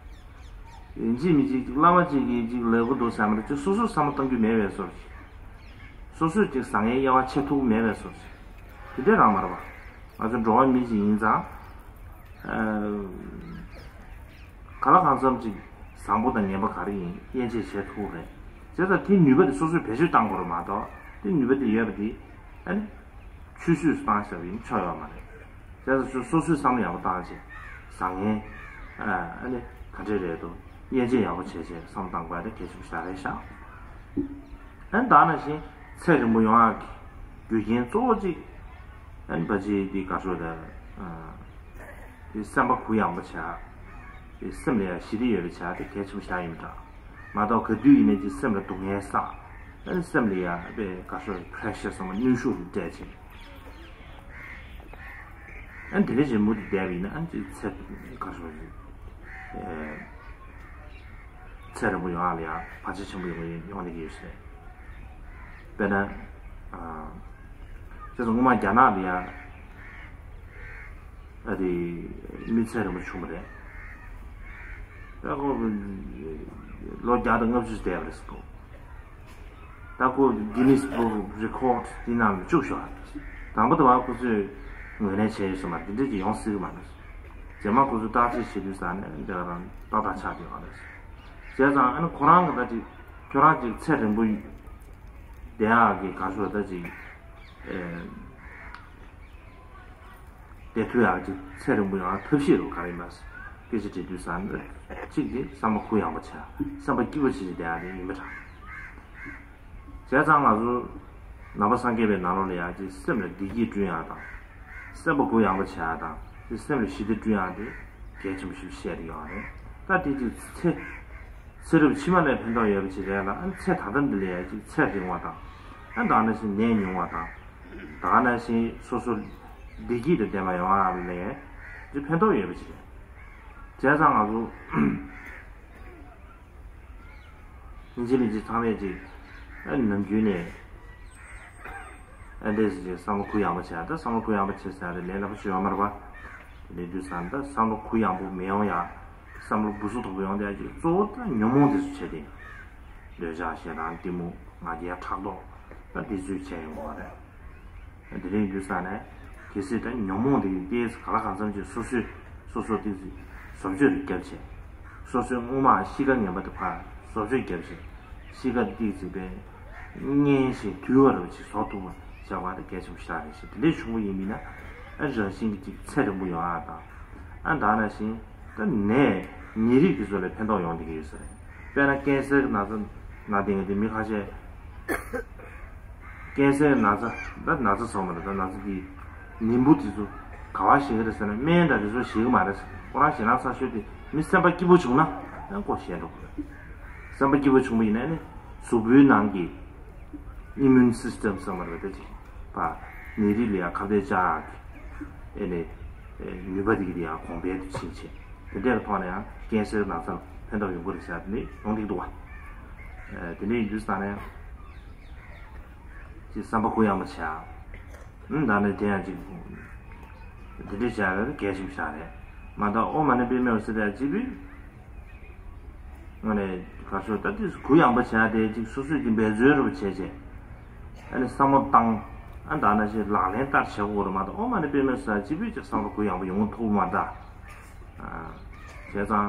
ཡིན་གཅིག་མིན་གཅིག་ཅིག་བླ་མ་ཅིག་གིས་ཅིག་ལབ་གི་འདུག་ཟེར་མ་རེད། ཅིག་སོ་སོས་བསམ་བློ་གཏང་རྒྱུ་མེད་པའི་བཟོ་འདྲ་ཅིག་སོ་སོས་ཅིག་བཟང་ངན་དབྱེ་བ་ཕྱེ་ཐུབ་མེད་པའི་བཟོ་འདྲ་ཅིག་དེ་འདྲས་རང་མ་རེད་པ། ང་ཚོ་འགྲོ་བ་མི་ཞིག་ཡིན་ཙང་། ཨ། ག་ལ་གང་འཚམ་ཅིག་བཟང་པོ་དང་ངན་པ་ག་རེ་ཡིན་དབྱེ་འབྱེད་བྱེད་ཐུབ་རེད། བྱས་ཙང་དེའི་ནུས་པ་དེ་སོ་སོས་བེད་སྤྱོད་གཏང་དགོས་རེད་མ་གཏོགས་དེ་ནུས་པ་དེ་ཡོད་པ་དེ་ཨ་ནི། ཆུད་ཟོས་སུ་བཏང་བཞག་པ་ཡིན་ཆོག་ཡོད་མ་རེད། བྱས་ཙང་སོ་སོས་བསམ་བློ་ཡག་པོ་བཏང་བྱས་བཟང་ངན་ཨ་ནི་ག་འདྲས་རེད་འདུག་དབྱེ་འབྱེད་ཡག་པོ་བྱས་བྱས་བསམ་བློ་བཏང་དགོས་ཡ་དེ་གལ་ཆེན་པོ་ཞེ་དྲག་རེད་ཤག་ཨ་ནི་ད་ནང་བཞིན་ཚེ་རིང་པོ་ཡོང་ཡག་གི་རྒྱུ་རྐྱེན་གཙོ་བོ་གཅིག་ཨ་ནི་བ་ཅི་དེ་ག་ཤོད་ད་དེ་སེམས་པ་གུ་ཡངས་པོ་བྱས་དེ་སེམས་ལ་ཡང་ཞི་བདེ་ཡོད་པ་བྱས་དེ་གལ་ཆེན་པོ་ཞེ་དྲག་ཡིན་པ་འདྲ། མ་གཏོགས་ག་དུས་ཡིན་ནའི་ཅིག་སེམས་ལ་སྡུག་བསྔལ་བསགས་ཨ་ནི་སེམས་ལ་ཡང་དཔེ་ག་ཤོད་པྲེ་ཤར་ཟེར་བ་གནོན་ཤུགས་རུ་སྤྲད་བྱས། ཨ་ནི་དེ་འདྲ་ཞིག་མུ་མཐུད་བསྡད་པ་ཡིན་ན་ཨ་ནི་ཅིག་ཚེ་ག་རེ་ཟེར་ཨེ། ཚེ་རིང་པོ་ཡོང་ཡག་ལ་ཡང་བར་ཆད་ཆེན་པོ་ཡོང་གི་ཡོང་གི་ཡོད་ཟེར། དཔེར་ན། ཨ། ཅེས་སོ་སྔོན་མ་རྒྱ་ནག་ལ་ཡང་ཨ་དེ་མི་ཚེ་རིང་པོ་བྱུང་བ་རེད། ད་ཁོ་ལོ་བརྒྱ་དང་ལྔ་བཅུ་བསྡད་པ་རེད་ཟེར་གོ། ད་ཁོ་Guinness Book of Records དེ་ནང་ལ་བཅུག་ཤོག་དང་པོ་དེ་བ་ཁོ་ཚོས་ངོས་ལེན་བྱས་ཡོད་ས་མ་རེད། འདི་འདྲས་ཀྱི་ཡོང་སྲིད་ཀྱི་མ་རེད། རྗེས་མ་ཁོ་ཚོས་བརྟག་དཔྱད་བྱེད་དུས་ཙང་ནས་འདི་ག་རང་ཏག་ཏག་ཆགས་བསྡད་ཡོད་རེད། བྱས་ཙང་ཨ་ནི་ཁོ་རང་གི་ད་ཅིག་ཁྱོད་རང་ཅིག་ཚེ་རིང་པོ་བསྡད་ཡག་གི་ག་ཤོད་ད་ཅིག་ཨེ། བསྡད་ཐུབ་ཡག་ཅིག་ཚེ་རིང་པོ་ཡོང་ཡག་ཐབས་ཤེས་རུ་ག་རེ་ཡིན་པ་སྐད་ཆ་དྲིས་དུས་ཙང་གཅིག་དེ་བསམ་པ་གུ་ཡངས་པོ་བྱས་བསམ་པ་སྐྱིད་པོ་བྱས་ནས་བསྡད་ཡག་དེ་ཡིན་པ་འདྲ། བྱས་ཙང་ང་ཚོ་ནང་པ་སངས་རྒྱས་པའི་ནང་ལོགས་ལ་ཡག་ཅིག་སེམས་ལ་བདེ་སྐྱིད་བསྐྲུན་ཡག་དང་། སེམས་པ་གུ་ཡངས་པོ་བྱེད་ཡག་དང་དེ་སེམས་ལ་ཞི་བདེ་བསྐྲུན་ཡག་དེ་གལ་ཆེན་པོ་ཞིག་བཤད་ཀྱི་ཡོད་རེད། ད་དེ་ཅིག་ཚེ་ཚེ་རབས་ཕྱི་མ་ལ་ཕན་ཐོགས་ཡོད་པ་ཅིག་རེད་ལ་ཨ་ནི་ཚེ་ད་ལྟ་འདི་ལ་ཡག་ཅིག་ཚེ་རིང་བ་དང་། ཨ་ནི་ད་ག་ནང་བཞིན་ནད་ཉུང་བ་དང་། ད་ག་ནང་བཞིན་སོ་སོ་བདེ་སྐྱིད་དང་ལྡན་པ་ཡོང་བ་ལ་ཅིག་ཕན་ཐོགས་ཡོད་པ་ཅིག་རེད། བྱས་ཙང་ང་ཚོ་ཡིན་གཅིག་མིན་གཅིག་ཚང་མས་ཅིག་ཨ་ནི་ནམ་རྒྱུན་ནས་ཨ་འདྲས་ཅིག་བསམ་བློ་གུ་ཡངས་པོ་བྱས་ད་བསམ་བློ་གུ་ཡངས་པོ་བྱས་ཟེར་ཡག་དེ་ལས་སླ་པོ་ཞིག་ཡོད་མ་རེད་པ། དེ་འདྲ་དུས་ཙང་ད་བསམ་བློ་གུ་ཡངས་པོ་མི་ཡོང་ཡག་བསམ་བློ་སྦུ་སུབ་དོག་པོ་ཡོང་བསྡད་ཡག་གི་གཙོ་བོ་ད་ཉོན་མོངས་དེ་ཚོ་བྱས་ཏེ། འདོད་ཆགས་ཞེ་སྡང་གཏི་མུག་ང་རྒྱལ་ཕྲག་དོག་ད་དེ་ཚོས་བྱས་ཡོང་གི་རེད། དེ་རིང་ཡིན་དུས་ཙང་ནས་གལ་སྲིད་ད་ཉོན་མོངས་དེ་ཡི་ཏོག་ཙམ་ག་ལ་གང་འཚམ་ཅིག་སོ་སོས་སོ་སོ་ཏོག་ཙམ་བཟོ་བཅོས་རེ་བརྒྱབ་བྱས། སོ་སོའི་སྔོན་མ་གཤིས་ཀ་ངན་པ་དེ་ཕར་བཟོ་བཅོས་བརྒྱབ་བྱས། གཤིས་ཀ་ཏོག་ཙམ་དཔེ་སྙན་ཞིང་དུལ་བ་རུ་ཅིག་བཟོ་ཐུབ་པ་བྱ་བ་དེ་གལ་ཆེན་པོ་ཞེ་དྲག་རེད་ཤག་དེ་འདྲས་བྱུང་བ་ཡིན་མིན་ན་ཨ་རང་བཞིན་གྱི་ཅིག་ཚེ་རིང་པོ་ཡོང་ཡག་དང་། ཨ་ད་ནང་བཞིན་ད་ནད་ནད་རིགས་དེ་ཚོ་ལ་ཕན་ཐོགས་ཡོང་བསྡད་ཀྱི་ཡོད་ས་རེད། དཔེར་ན་ཀན་སར་གྱི་ན་ཚ་ན་བསྡད་མཁན་དེ་མི་ཁ་ཤས། ཀན་སར་ན་ཚ་ད་ན་ཚ་ཟེར་མ་རེད་ད་ན་ཚ་དེ་ནད་འབུ་དེ་ཚོ་ག་པར་ཞེད་ཀྱི་རེད་ཟེར་ན་སྨན་འདྲ་དེ་ཚོ་ཞེད་ཀྱི་མ་རེད་ཟེར། ཁོ་རང་ཞེད་སྣང་ཚ་ཤོས་དེ་མི་སེམས་པ་སྐྱིད་པོ་བྱུང་ན་ཡང་ཁོ་ཞེད་འགྲོ་གི་རེད། སེམས་པ་སྐྱིད་པོ་བྱུང་བ་ཡིན་ན་ནི་གཟུགས་པོའི་ནང་གི་ཨི་མུན་སིས་ཊམ་ཟེར་མ་རེད་ད་ཅིག་པ་ནད་རིགས་ལ་ཡང་ཁ་གཏད་བཅག་ཡག་གི་ཨེ་ནི་ནུས་པ་དེ་གི་དེ་ཡང་གོང་འཕེལ་དུ་ཕྱིན་བྱས་དེ་འདྲའི་ཐོག་ནས་ཡང་ཀན་སར་ན་ཚ་ལ་ཕན་ཐོགས་ཡོང་གི་རེད་ཟེར་ཡག་དེ་ནི་ཡོང་བསྡད་ཀྱི་འདུག་བ། དེ་འདྲ་ཡིན་དུས་ཙང་ནས་ཅིག་བསམ་པ་གུ་ཡངས་པོ་བྱས། ཨང་ད་ནི་དེ་ཡང་ཅིག་དེ་འདྲ་བྱས་ཡག་གལ་ཆེན་པོ་ཞིག་རེད། མ་གཏོགས་ཨོཾ་མ་ཎི་པདྨེ་ཧཱུྃ་ཟེར་ཡག་གཅིག་པུས། ང་ནས་གར་ཤོར་ད་དེ་གུ་ཡངས་པ་བྱས་ཏེ་ཅིག་སོ་སོས་ཀྱི་འབད་བརྩོན་རུ་བྱས་བྱས། ཨ་ནི་བསམ་བློ་བཏང་། ཨ་ད་ན་ཞིག་ལག་ལེན་བསྟར་བྱེད་དགོས་རེད་མ་གཏོགས། ཨོཾ་མ་ཎི་པདྨེ་ཧཱུྃ་ཟེར་གཅིག་པུས་ཅིག་བསམ་བློ་གུ་ཡངས་པ་ཡོང་ཐུབ་མ་ད། བྱས་ཙང་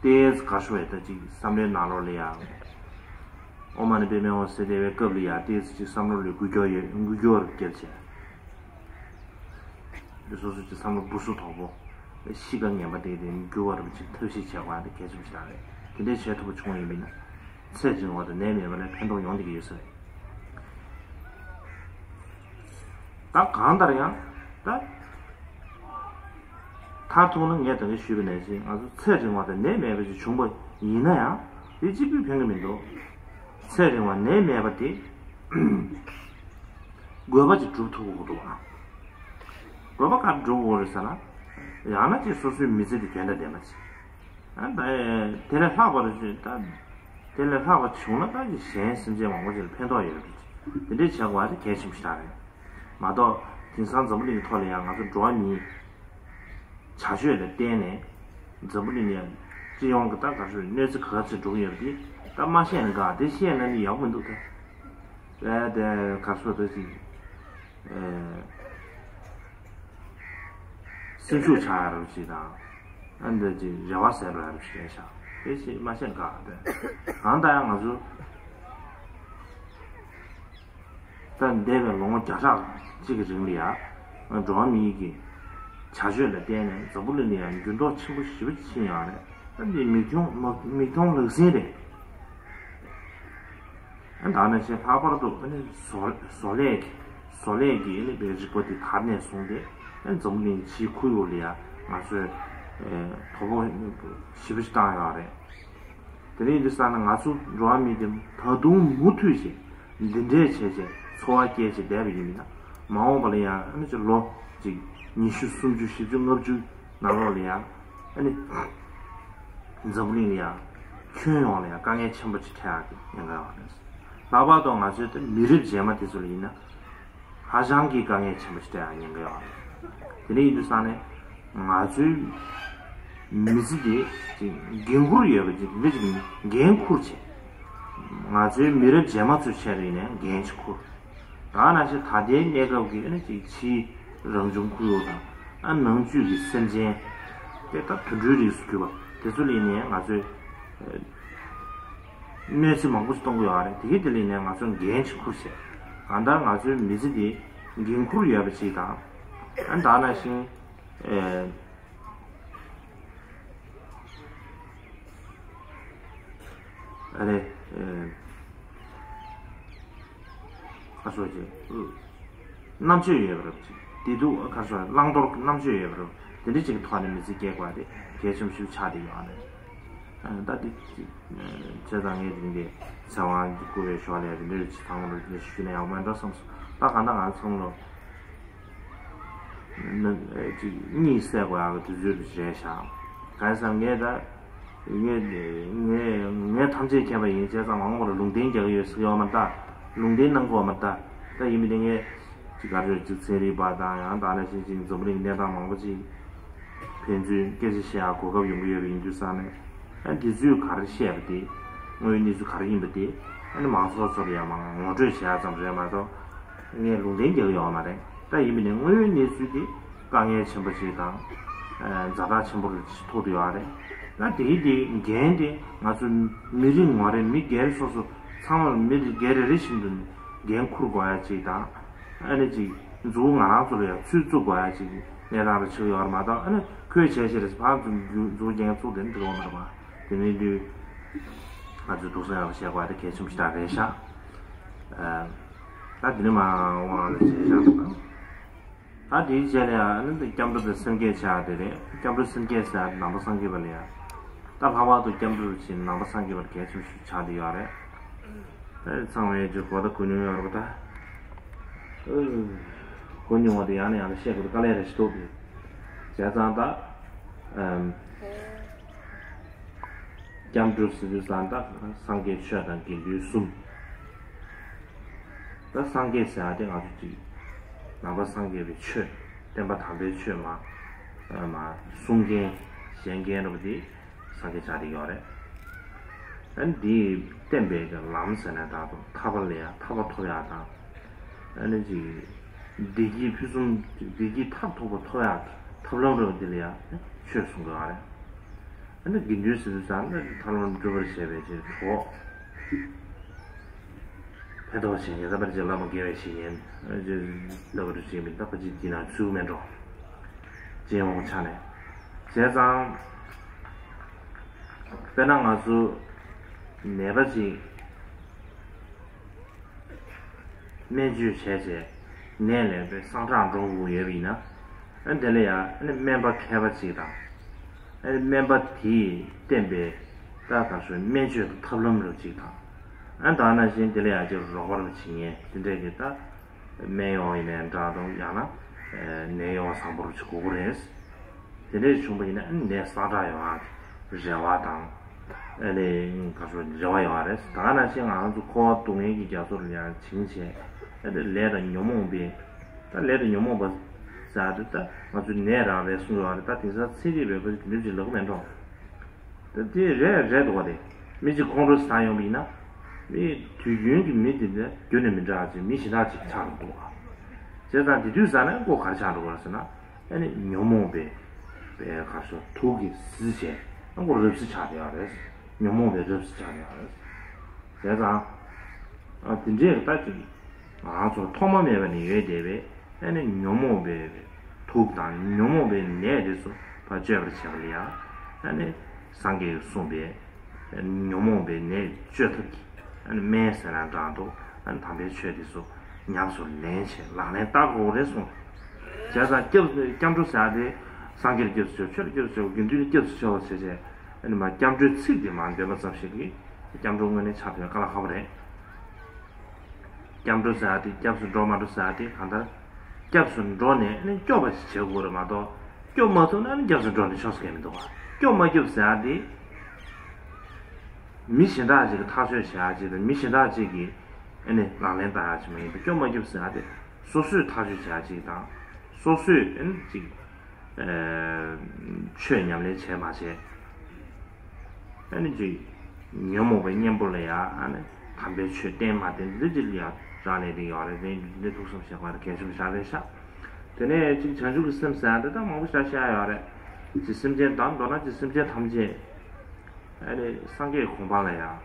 ཏོག་ཙམ་གར་ཤོར་ཡས་ད་ཅིག་བསམ་བློའི་ནང་ལོགས་ལ་ཡ། ཨོཾ་མ་ཎི་པདྨེ་ཧཱུྃ་ཟེར་བསྡད་པའི་སྐབས་ལ་ཡ་ཏོག་ཙམ་ཅིག་བསམ་བློ་ལ་འགུལ་སྐྱོད་ཡོད། འགུལ་སྐྱོད་རུ་བསྐྱལ་བྱས། སོ་སོ་ཅིག་བསམ་བློ་སྦུ་སུ་དོག་པོ། གཤིས་ཀ་ངན་པ་དེ་དེ་འགྱུར་བ་རུ་ཅིག་ཐབས་ཤེས་བྱེད་དགོས་པ་དེ་གལ་ཆེན་པོ་ཞིག་རེད། དེ་འདྲའི་བྱེད་ཐུབ་པ་བྱུང་བ་ཡིན་པ་ཡིན་ན། ཚེ་རིང་བ་དང་ནད་མེད་པ་ལ་ཕན་ཐོགས་ཡོང་བསྡད་ཀྱི་ཡོད་ས་རེད། ད་གང་ལྟར་ཡང་ད། མཐར་ཐུག་ན་ངས་ད་གིན་ཞུས་པ་ནང་བཞིན་ང་ཚོ་ཚེ་རིང་བ་དང་ནད་མེད་པ་ཞིག་བྱུང་པ་ཡིན་ན་ཡང་དེ་གཅིག་པུས་ཕན་གྱི་མི་འདུག་ཚེ་རིང་བ་ནད་མེད་པ་དེ་དགོས་པ་ཅིག་སྒྲུབ་ཐུབ་དགོས་འདུག་ཨ། དགོས་པ་ག་རེ་སྒྲུབ་དགོས་རེད་ཟེར་ན། ཡང་ན་ཅིག་སོ་སོའི་མི་ཚེ་དེ་དོན་དང་ལྡན་པ་ཅིག་ཨ་ད་དེ་ལས་ལྷག་པ་རེད་ཅེས་ད། དེ་ལས་ལྷག་པ་བྱུང་ན་ད་ཅིག་གཞན་སེམས་ཅན་མང་པོ་ཅིག་ལ་ཕན་ཐོགས་ཡོད་རེད། དེ་འདྲའི་བྱེད་དགོས་པ་དེ་གལ་ཆེན་པོ་ཞིག་རེད། མ་གཏོགས་དེང་སང་འཛམ་བུ་གླིང་གི་ཐོག་ལ་ཡང་ང་ཚོ་འགྲོ་བ་མིའི་བྱ་སྤྱོད་ལ་བརྟེན་ནས་འཛམ་བུ་གླིང་ལ་ཡང་སྤྱི་ཡོངས་ཀྱི་ད་ག་རེ་ཟེར་གནོད་འཚེ་ག་ཚོད་འགྲོ་གི་ཡོད་པ་དེ་ད་མ་ཤེས་ན་དགའ། དེ་ཤེས་ན་ནི་ཡག་པོ་མི་འདུག་ད། ཨེ་དེ་ག་རེ་ཟེར་ད་ཅིག་ཨེ། སེམས་ཤུགས་ཆག་ཡ་རུ་ཅིག་དང་། ཨ་འདི་ཅིག་རེ་བ་ཟད་འགྲོ་ཡ་རུ་ཅིག་རེད་ཤག་དེ་ཅིག་མ་ཤེས་ན་དགའ་དེ། གང་ལྟར་ཡང་ང་ཚོ་ད་འདས་པའི་ལོ་ངོ་བརྒྱ་ཕྲག་གཅིག་གི་རིང་ལ་ཡ། འགྲོ་བ་མིའི་གི་བྱ་སྤྱོད་ལ་བརྟེན་ནས་འཛམ་བུ་གླིང་ལ་ཡང་འགྱུར་ལྡོག་ཆེན་པོ་ཞེ་པོ་ཅིག་ཕྱིན་ཡོད་རེད། ཨ་འདི་མིག་མཐོང་མིག་མཐོང་ལག་ཟིན་རེད། ཨ་ད་ནང་བཞིན་ལྷག་པར་དུ་ཨ་ནི་བཟོ་བཟོ་ལས་ཀྱི་བཟོ་ལས་ཀྱི་ཨ་ནི་པའི་རིག་པ་དེ་དར་ནས་བཟུང་སྟེ། ཨ་འཛམ་གླིང་སྤྱིའི་ཁོར་ཡུག་ལ་ཡ་ང་ཚོས་ཨེ་དོ་ཕོག་ཞེ་པོ་ཞིག་བཏང་ཡོད་རེད། དེ་རིང་འདི་ས་ན་ང་ཚོ་འགྲོ་བ་མི་དེ་ད་དུང་མུ་མཐུད་བྱས་འདི་འདྲས་བྱས་བྱས་འཚོ་བ་སྐྱེལ་བྱས་བསྡད་པ་ཡིན་ན། མ་འོངས་པ་ལ་ཡང་ཨ་ནི་ཅིག་ལོ་ཅིག་ཉི་ཤུ་སུམ་ཅུ་བཞི་བཅུ་ལྔ་བཅུ་ནང་ལོགས་ལ་ཡང་ཨ་ནི། འཛམ་བུ་གླིང་ལ་ཡང་ཁྱོན་ཡོངས་ལ་ཡང་དཀའ་ངལ་ཆེན་པོ་ཅིག་འཕྲད་ཡག་གི་ཉེན་ཁ་ཡོད་རེད། ལྷག་པར་དུ་ང་ཚོའི་དེ་མི་རབས་རྗེས་མ་དེ་ཚོ་ལ་ཡིན་ན་ཧ་ཅང་གི་དཀའ་ངལ་ཆེན་པོ་ཅིག་འཕྲད་ཡག་ཉེན་ཁ་ཡོད་རེད། དེ་འདྲ་ཡིན་དུས་ཙང་ནས་ང་ཚོའི་མི་ཚེ་དེ་ཅིག་འགན་ཁུར་ཡོད་པ་ཅིག་འདི་ཅིག་འགན་ཁུར་བྱས། ང་ཚོའི་མི་རབས་རྗེས་མ་ཚོའི་ཆེད་དུ་ཡིན་ནའང་འགན་ཅིག་ཁུར། ད་ནང་བཞིན་ད་ལྟའི་གནས་སྐབས་ཀྱི་ཨ་ནི་ཅིག་ཕྱིའི་རང་བྱུང་ཁོར་ཡུག་དང་། ཨ་ནང་བཅུད་ཀྱི་སེམས་ཅན་དེ་ད་དུད་འགྲོའི་རིགས་སུ་གྱུར་པ་དེ་ཚོ་ལ་ཡིན་ནའང་ང་ཚོས་ཨ་གནོད་འཚེ་མང་པོ་ཞིག་གཏོང་གི་ཡོད་རེད། དེ་གའི་དེ་ལ་ཡིན་ནའང་ང་ཚོས་འགན་ཅིག་ཁུར་བྱས། གང་ལྟར་ང་ཚོའི་མི་ཚེ་འདི་འགན་ཁུར་ཡོད་པ་ཅིག་དང་། ཨ་ད་ནང་བཞིན་ཨ། ཨ་རེ། ཨེ། ཁ་སོ་ཅིག་རྣམ་དཔྱོད་ཡོད་པ་རེད་ཅིག་བདེ་སྡུག་ཁ་སོ་བླང་དོར་རྣམ་དཔྱོད་ཡོད་པ་རེད། དེ་འདྲ་ཅིག་གི་ཐོག་ནས་མི་ཚེ་སྐྱེལ་དགོས་པ་དེ་གལ་ཆེན་པོ་ཞིག་ཆགས་བསྡད་ཡོད་ཨ་ནི། ཨ་ད་དེ་ཅིག་བྱས་ཙང་ངས་དེ་རིང་དེ་ཚེ་དབང་གི་སྐུ་བའི་ཞོར་ལ་དེ་འདྲ་ཅིག་ཚང་མ་ལ་དེ་འདྲ་ཞུས་ན་ཡག་པོ་མེད་འགྲོ་བསམ་སོང་། ད་གང་ལྟར་ང་ཚོ་ཚང་མ་ལོ། ཅིག་གཉིད་སད་དགོས་ཡག་གི་དུས་ཚོད་རེད་ཤག་གང་ཡིན་ཟེར་ན་ངས་ད། ངས་ངས་ངས་ཐམས་ཅད་མཁྱེན་པ་ཡིན། བྱས་ཙང་མ་འོངས་པར་ལུང་བསྟན་རྒྱག་གི་ཡོད་ཟེར་གྱི་ཡོད་མ་རེད་ད། ལུང་བསྟན་གནང་གི་ཡོད་མ་རེད་ད། ད་ཡིན་མིན་དེ་ངས་ཅིག་ག་རེ་ཅིག་ཚན་རིག་པ་དང་ཡང་ད་ནང་བཞིན་ཅིག་འཛམ་བུ་གླིང་གི་གནས་སྟངས་མང་པོ་ཅིག་ཕན་ཚུན་སྐད་ཆ་བཤད་ཡག་གོ་སྐབས་ཡོང་གི་ཡོད་པ་ཡིན་དུས་ཙང་ནས། ཨ་འདི་ཚོས་ག་རེ་བཤད་པ་དེ། དངོས་ཡོད་གནས་ཚུལ་ག་རེ་ཡིན་པ་དེ། ཨ་ནི་མང་ཚོགས་ཚོར་ཡང་མང་ངོ་སྤྲོད་བྱེད་ཡག་ཙམ་རེད་མ་གཏོགས། ངས་ལུང་བསྟན་རྒྱག་གི་ཡོད་མ་རེད། ད་ཡིན་པ་ནས་དངོས་ཡོད་གནས་ཚུལ་དེ་དཀའ་ངལ་ཆེན་པོ་ཞིག་དང་། ཛ་དྲག་ཆེན་པོ་རུ་ཐུག་བསྡད་ཡོད་རེད། ད་དེ་གི་དེ་འགན་དེ་ང་ཚོ་མི་རེ་ངོ་རེ་མི་སྒེར་སོ་སོ་ཚང་མར་མི་རེ་སྒེར་རེ་རེ་བཞིན་དུ་འགན་འཁུར་དགོས་ཡ་ཅིག་དང་། ཨ་ནི་ཅིག་མཛུབ་ང་རང་ཚོ་ལ་ཡང་ཚུར་བཙུགས་དགོས་ཡ་ཅིག་གནས་སྟངས་རུ་ཆགས་ཡོད་རེད་མ་གཏོགས། ཨ་ནི་ཁོས་བྱས་བྱས་རེད་ཕར་མཛུབ་མཛུབ་རྒྱན་བཙུགས་དེ་འགྲིག་ཡོད་མ་རེད་པ། དེ་ནས་དུས་ང་ཚོས་ཐུགས་བསམ་ཡག་པོ་བཞེས་དགོས་ཡ་དེ་གལ་ཆེན་པོ་ཞིག་རེད་ཤག་ད་དེ་ནས་མར་དབང་ལ་བྱས་བཞག་འདུག་ད་དེའི་རྗེས་ལ་ཡང་ཨ་ནི་འདི་སྐྱབས་འགྲོ་དང་སེམས་བསྐྱེད་བྱ་ཡག་དེ་རེད། སྐྱབས་འགྲོ་སེམས་བསྐྱེད་ཟེར་ཡག་དེ་ནང་པ་སངས་རྒྱས་པ་ལ་ཡང་། ད་ལྷག་པར་དུ་སྐྱབས་འགྲོ་བྱེད་ནང་པ་སངས་རྒྱས་པ་གལ་ཆེན་པོ་ཞིག་ཆགས་བསྡད་ཡོད་རེད། ད་ཚང་མས་ཅིག་གོ་ད་གོ་མྱོང་ཡོད་རེད་པ་ད། གོ་མྱོང་བ་དེ་ཡང་ནས་ཡང་ནས་བཤད་དགོས་དཀའ་ལས་རེ་ཞིག་འདུག་དེ། བྱས་ཙང་ད། ཨམ། སྐྱབས་འགྲོ་ཟེར་དུས་ཙང་ད་སངས་རྒྱས་ཆོས་དང་དགེ་འདུན་གསུམ། ད་སངས་རྒྱས་ཟེར་ཡག་དེ་ང་ཚོ་ཅིག་ནང་པ་སངས་རྒྱས་པའི་ཆོས། བསྟན་པ་དམ་པའི་ཆོས་མ། མ་གསུང་མཁན། བཤད་མཁན་རེད་པ་དེ་སངས་རྒྱས་ཆགས་བསྡད་ཡོད་རེད། ཨ་ནི་འདིས་བསྟན་པའི་གི་ལམ་ཟེར་ན་འདྲ་འདུག་ཐར་པ་ལ་ཡ་ཐར་པ་ཐོབ་ཡག་དང་། ཨ་ནི་ཅིག་བདེ་སྐྱིད་ཕུན་སུམ་བདེ་སྐྱིད་མཐར་ཐུག་པ་ཐོབ་ཡག་གི་ཐབས་ལམ་རེ་བ་འདི་ལ་ཡ་ཆོས་གསུང་གི་ཡོད་རེད། ཨ་ནི་དགེ་འདུན་ཟེར་དུས་ཙང་ནི་ཐར་ལམ་སྒྲུབ་པར་བྱེད་པའི་ཕྱིར་གྲོགས། ཕན་ཐོགས་ཆེན་ཡ་ད་པར་གྱི་བླ་མ་དགེ་བའི་བཤེས་གཉེན་ཨ་ནི་ལྟ་བུ་རུ་བྱེད་མིན་ད་ཕ་ཅིག་འདི་ན་ཚུགས་མེད་འགྲོ། སྤྱི་ཡོངས་ཆ་ནས། བྱས་ཙང་། དཔེར་ན་ང་ཚོ་ནད་པ་ཅིག་སྨན་བཅོས་བྱས་བྱས་ནད་ལས་པའི་སངས་དྲག་འགྲོ་དགོས་ཡོད་པ་ཡིན་ན། ཨ་དེ་ལ་ཡང་ཨ་ནི་སྨན་པ་མཁས་པ་ཅིག་དང་། ཨ་ནི་སྨན་པ་དེས་བསྟན་པའི་ད་ག་ཚོད་སྨན་བཅོས་ཀྱི་ཐབས་ལམ་རུ་ཅིག་དང་། ཨ་ད་ནང་བཞིན་དེ་ལ་ཡང་ཅིག་རོགས་པ་རུ་བྱེད་མཁན་དེ་འདྲས་ཀྱི་ད། སྨན་གཡོག་ཡིན་ནའི་འདྲ་འདུག་ཡང་ན་ནད་གཡོག་བཟང་པོ་རུ་ཅིག་དགོས་ཀྱི་རེད། དེ་འདྲས་བྱུང་པ་ཡིན་ན་ནད་སངས་དྲག་ཡོང་ཡག་རེ་བ་དང་། ཨ་ནི་ག་ཚོད་རེ་བ་ཡོང་ཡག་རེད། ད་ག་ནང་བཞིན་ང་ཚོ་འཁོར་བ་སྡུག་བསྔལ་གྱི་རྒྱ་མཚོ་རུ་ཡང་བྱིང་བྱས། ཨ་ནི་ལས་དང་ཉོན་མོངས་པའི། ད་ལས་དང་ཉོན་མོངས་པ་ཟེར་ཡག་དེ་ད་ང་ཚོས་ནད་རང་རེད་གསུང་གི་ཡོད་རེད། ད་དེང་སང་ཚན་རིག་པས་ཕལ་ཆེར་དེ་འདྲས་ཅིག་ལབ་ཀྱི་མེད་འགྲོ། ད་དེ་རེད་རེད་འདུག་བ་དེ། མི་གཅིག་ཁོང་ཁྲོ་ཟ་ཡོང་བ་ཡིན་ན། མི་དུས་རྒྱུན་གྱི་མི་དེ་འདྲ་རྒྱུན་ནས་མི་འདྲ་ཅིག་མི་གཞན་དག་ཅིག་ཆགས་འགྲོ་འདུག་བ། བྱས་ཙང་དེ་དུས་ཟ་ན་ཁོ་ག་རེ་ཆགས་འགྲོ་གི་རེད་ཟེར་ན། ཨ་ནི་ཉོན་མོངས་པའི་པའི་ག་ཚོད་དུག་གིས་བཟི་བྱས་ཨ་ཁོ་རབ་བཟི་ཆགས་བསྡད་ཡོད་རེད། ཉོན་མོངས་པའི་རབ་བཟི་ཆགས་བསྡད་ཡོད་རེད། བྱས་ཙང་། ཨ་དེ་འདྲས་ད་ཅིག་ང་ཚོར་ཐོག་མ་མེད་པ་ནས་ཡོད་བསྡད་པའི་ཨ་ནི་ཉོན་མོངས་པའི་དུག་དང་ཉོན་མོངས་པའི་ནད་དེ་ཚོ་ཕར་བཅོས་པར་བྱེད་པ་ལ་ཡང་ཨ་ནི་སངས་རྒྱས་ཀྱིས་གསུངས་པའི་ཉོན་མོངས་པའི་ནད་བཅོས་ཐབས་ཀྱི་ཨ་ནི་སྨན་ཟེར་ན་འདྲ་འདུག་ཨ་ནི་དམ་པའི་ཆོས་དེ་ཚོ་ཉམས་སུ་ལེན་བྱས་ལག་ལེན་བསྟར་དགོས་རེད་གསུངས། བྱས་ཙང་སྐྱབས་སྐྱབས་འགྲོ་ཟེར་ཡག་དེ་སངས་རྒྱས་ལ་སྐྱབས་སུ་མཆིའོ། ཆོས་ལ་སྐྱབས་སུ་མཆིའོ། དགེ་འདུན་ལ་སྐྱབས་སུ་མཆིའོ་བྱས་བྱས་ཨ་ནི་མར་སྐྱབས་འགྲོའི་ཚིག་དེ་མར་འདོན་པ་ཙམ་ཞིག་གིས་སྐྱབས་འགྲོ་དངོས་གནས་ཆགས་ཐུབ་ཡག་དཀའ་ལས་ཁག་པོ་རེད། སྐྱབས་འགྲོ་ཟེར་ཡག་དེ་སྐྱབས་སུ་འགྲོ་མ་འགྲོ་ཟེར་ཡག་དེ་གང་ལྟར། སྐྱབས་སུ་འགྲོ་ནས་ནི་སྐྱོབ་པ་ཞིག་བྱེད་དགོས་རེད་མ་གཏོགས། སྐྱོབ་མ་ཐུབ་ན་ནི་སྐྱབས་སུ་འགྲོ་ནས་ཆོག་ས་གང་ཡང་མི་འདུག་བ། སྐྱོབ་མ་སྐྱོབ་ཟེར་ཡག་དེ། མི་གཞན་དག་ཅིག་གིས་ཐག་གཅོད་བྱེད་ཡག་ཅིག་དང་མི་གཞན་དག་ཅིག་གིས་ཨ་ནི་ལག་ལེན་བསྟར་ཡག་ཅིག་མ་ཡིན་པར་སྐྱོབ་མ་སྐྱོབ་ཟེར་ཡག་དེ་སོ་སོས་ཐག་གཅོད་བྱེད་ཡག་ཅིག་དང་། སོ་སོས་ཨ་ནི་ཅིག་ཆོས་ཉམས་ལེན་བྱས་མ་བྱས། ཨ་ནི་ཅིག་ཉོན་མོངས་པའི་གཉེན་པོ་ལ་ཡང་ཨ་ནི་དམ་པའི་ཆོས་བསྟེན་མ་བསྟེན་འདི་ཅིག་ལ་ཡང་རག་ལས་ཀྱི་ཡོད་རེད། དེ་འདི་ཐུགས་བསམ་བཞེས་དགོས་རེད། གལ་ཆེན་པོ་ཞེ་དྲག་རེད་ཤག་དེ་ནས་ཅིག་བྱང་ཆུབ་ཀྱི་སེམས་ཟེར་ཡག་འདི་དག་མང་པོ་ཞེ་དྲག་བཤད་ཡག་ཡོད་རེད། ཅིག་སེམས་ཅན་དང་མདོར་ན་ཅིག་སེམས་ཅན་ཐམས་ཅད་ཨ་ནི་སངས་རྒྱས་གོ་འཕང་ལ་ཡང་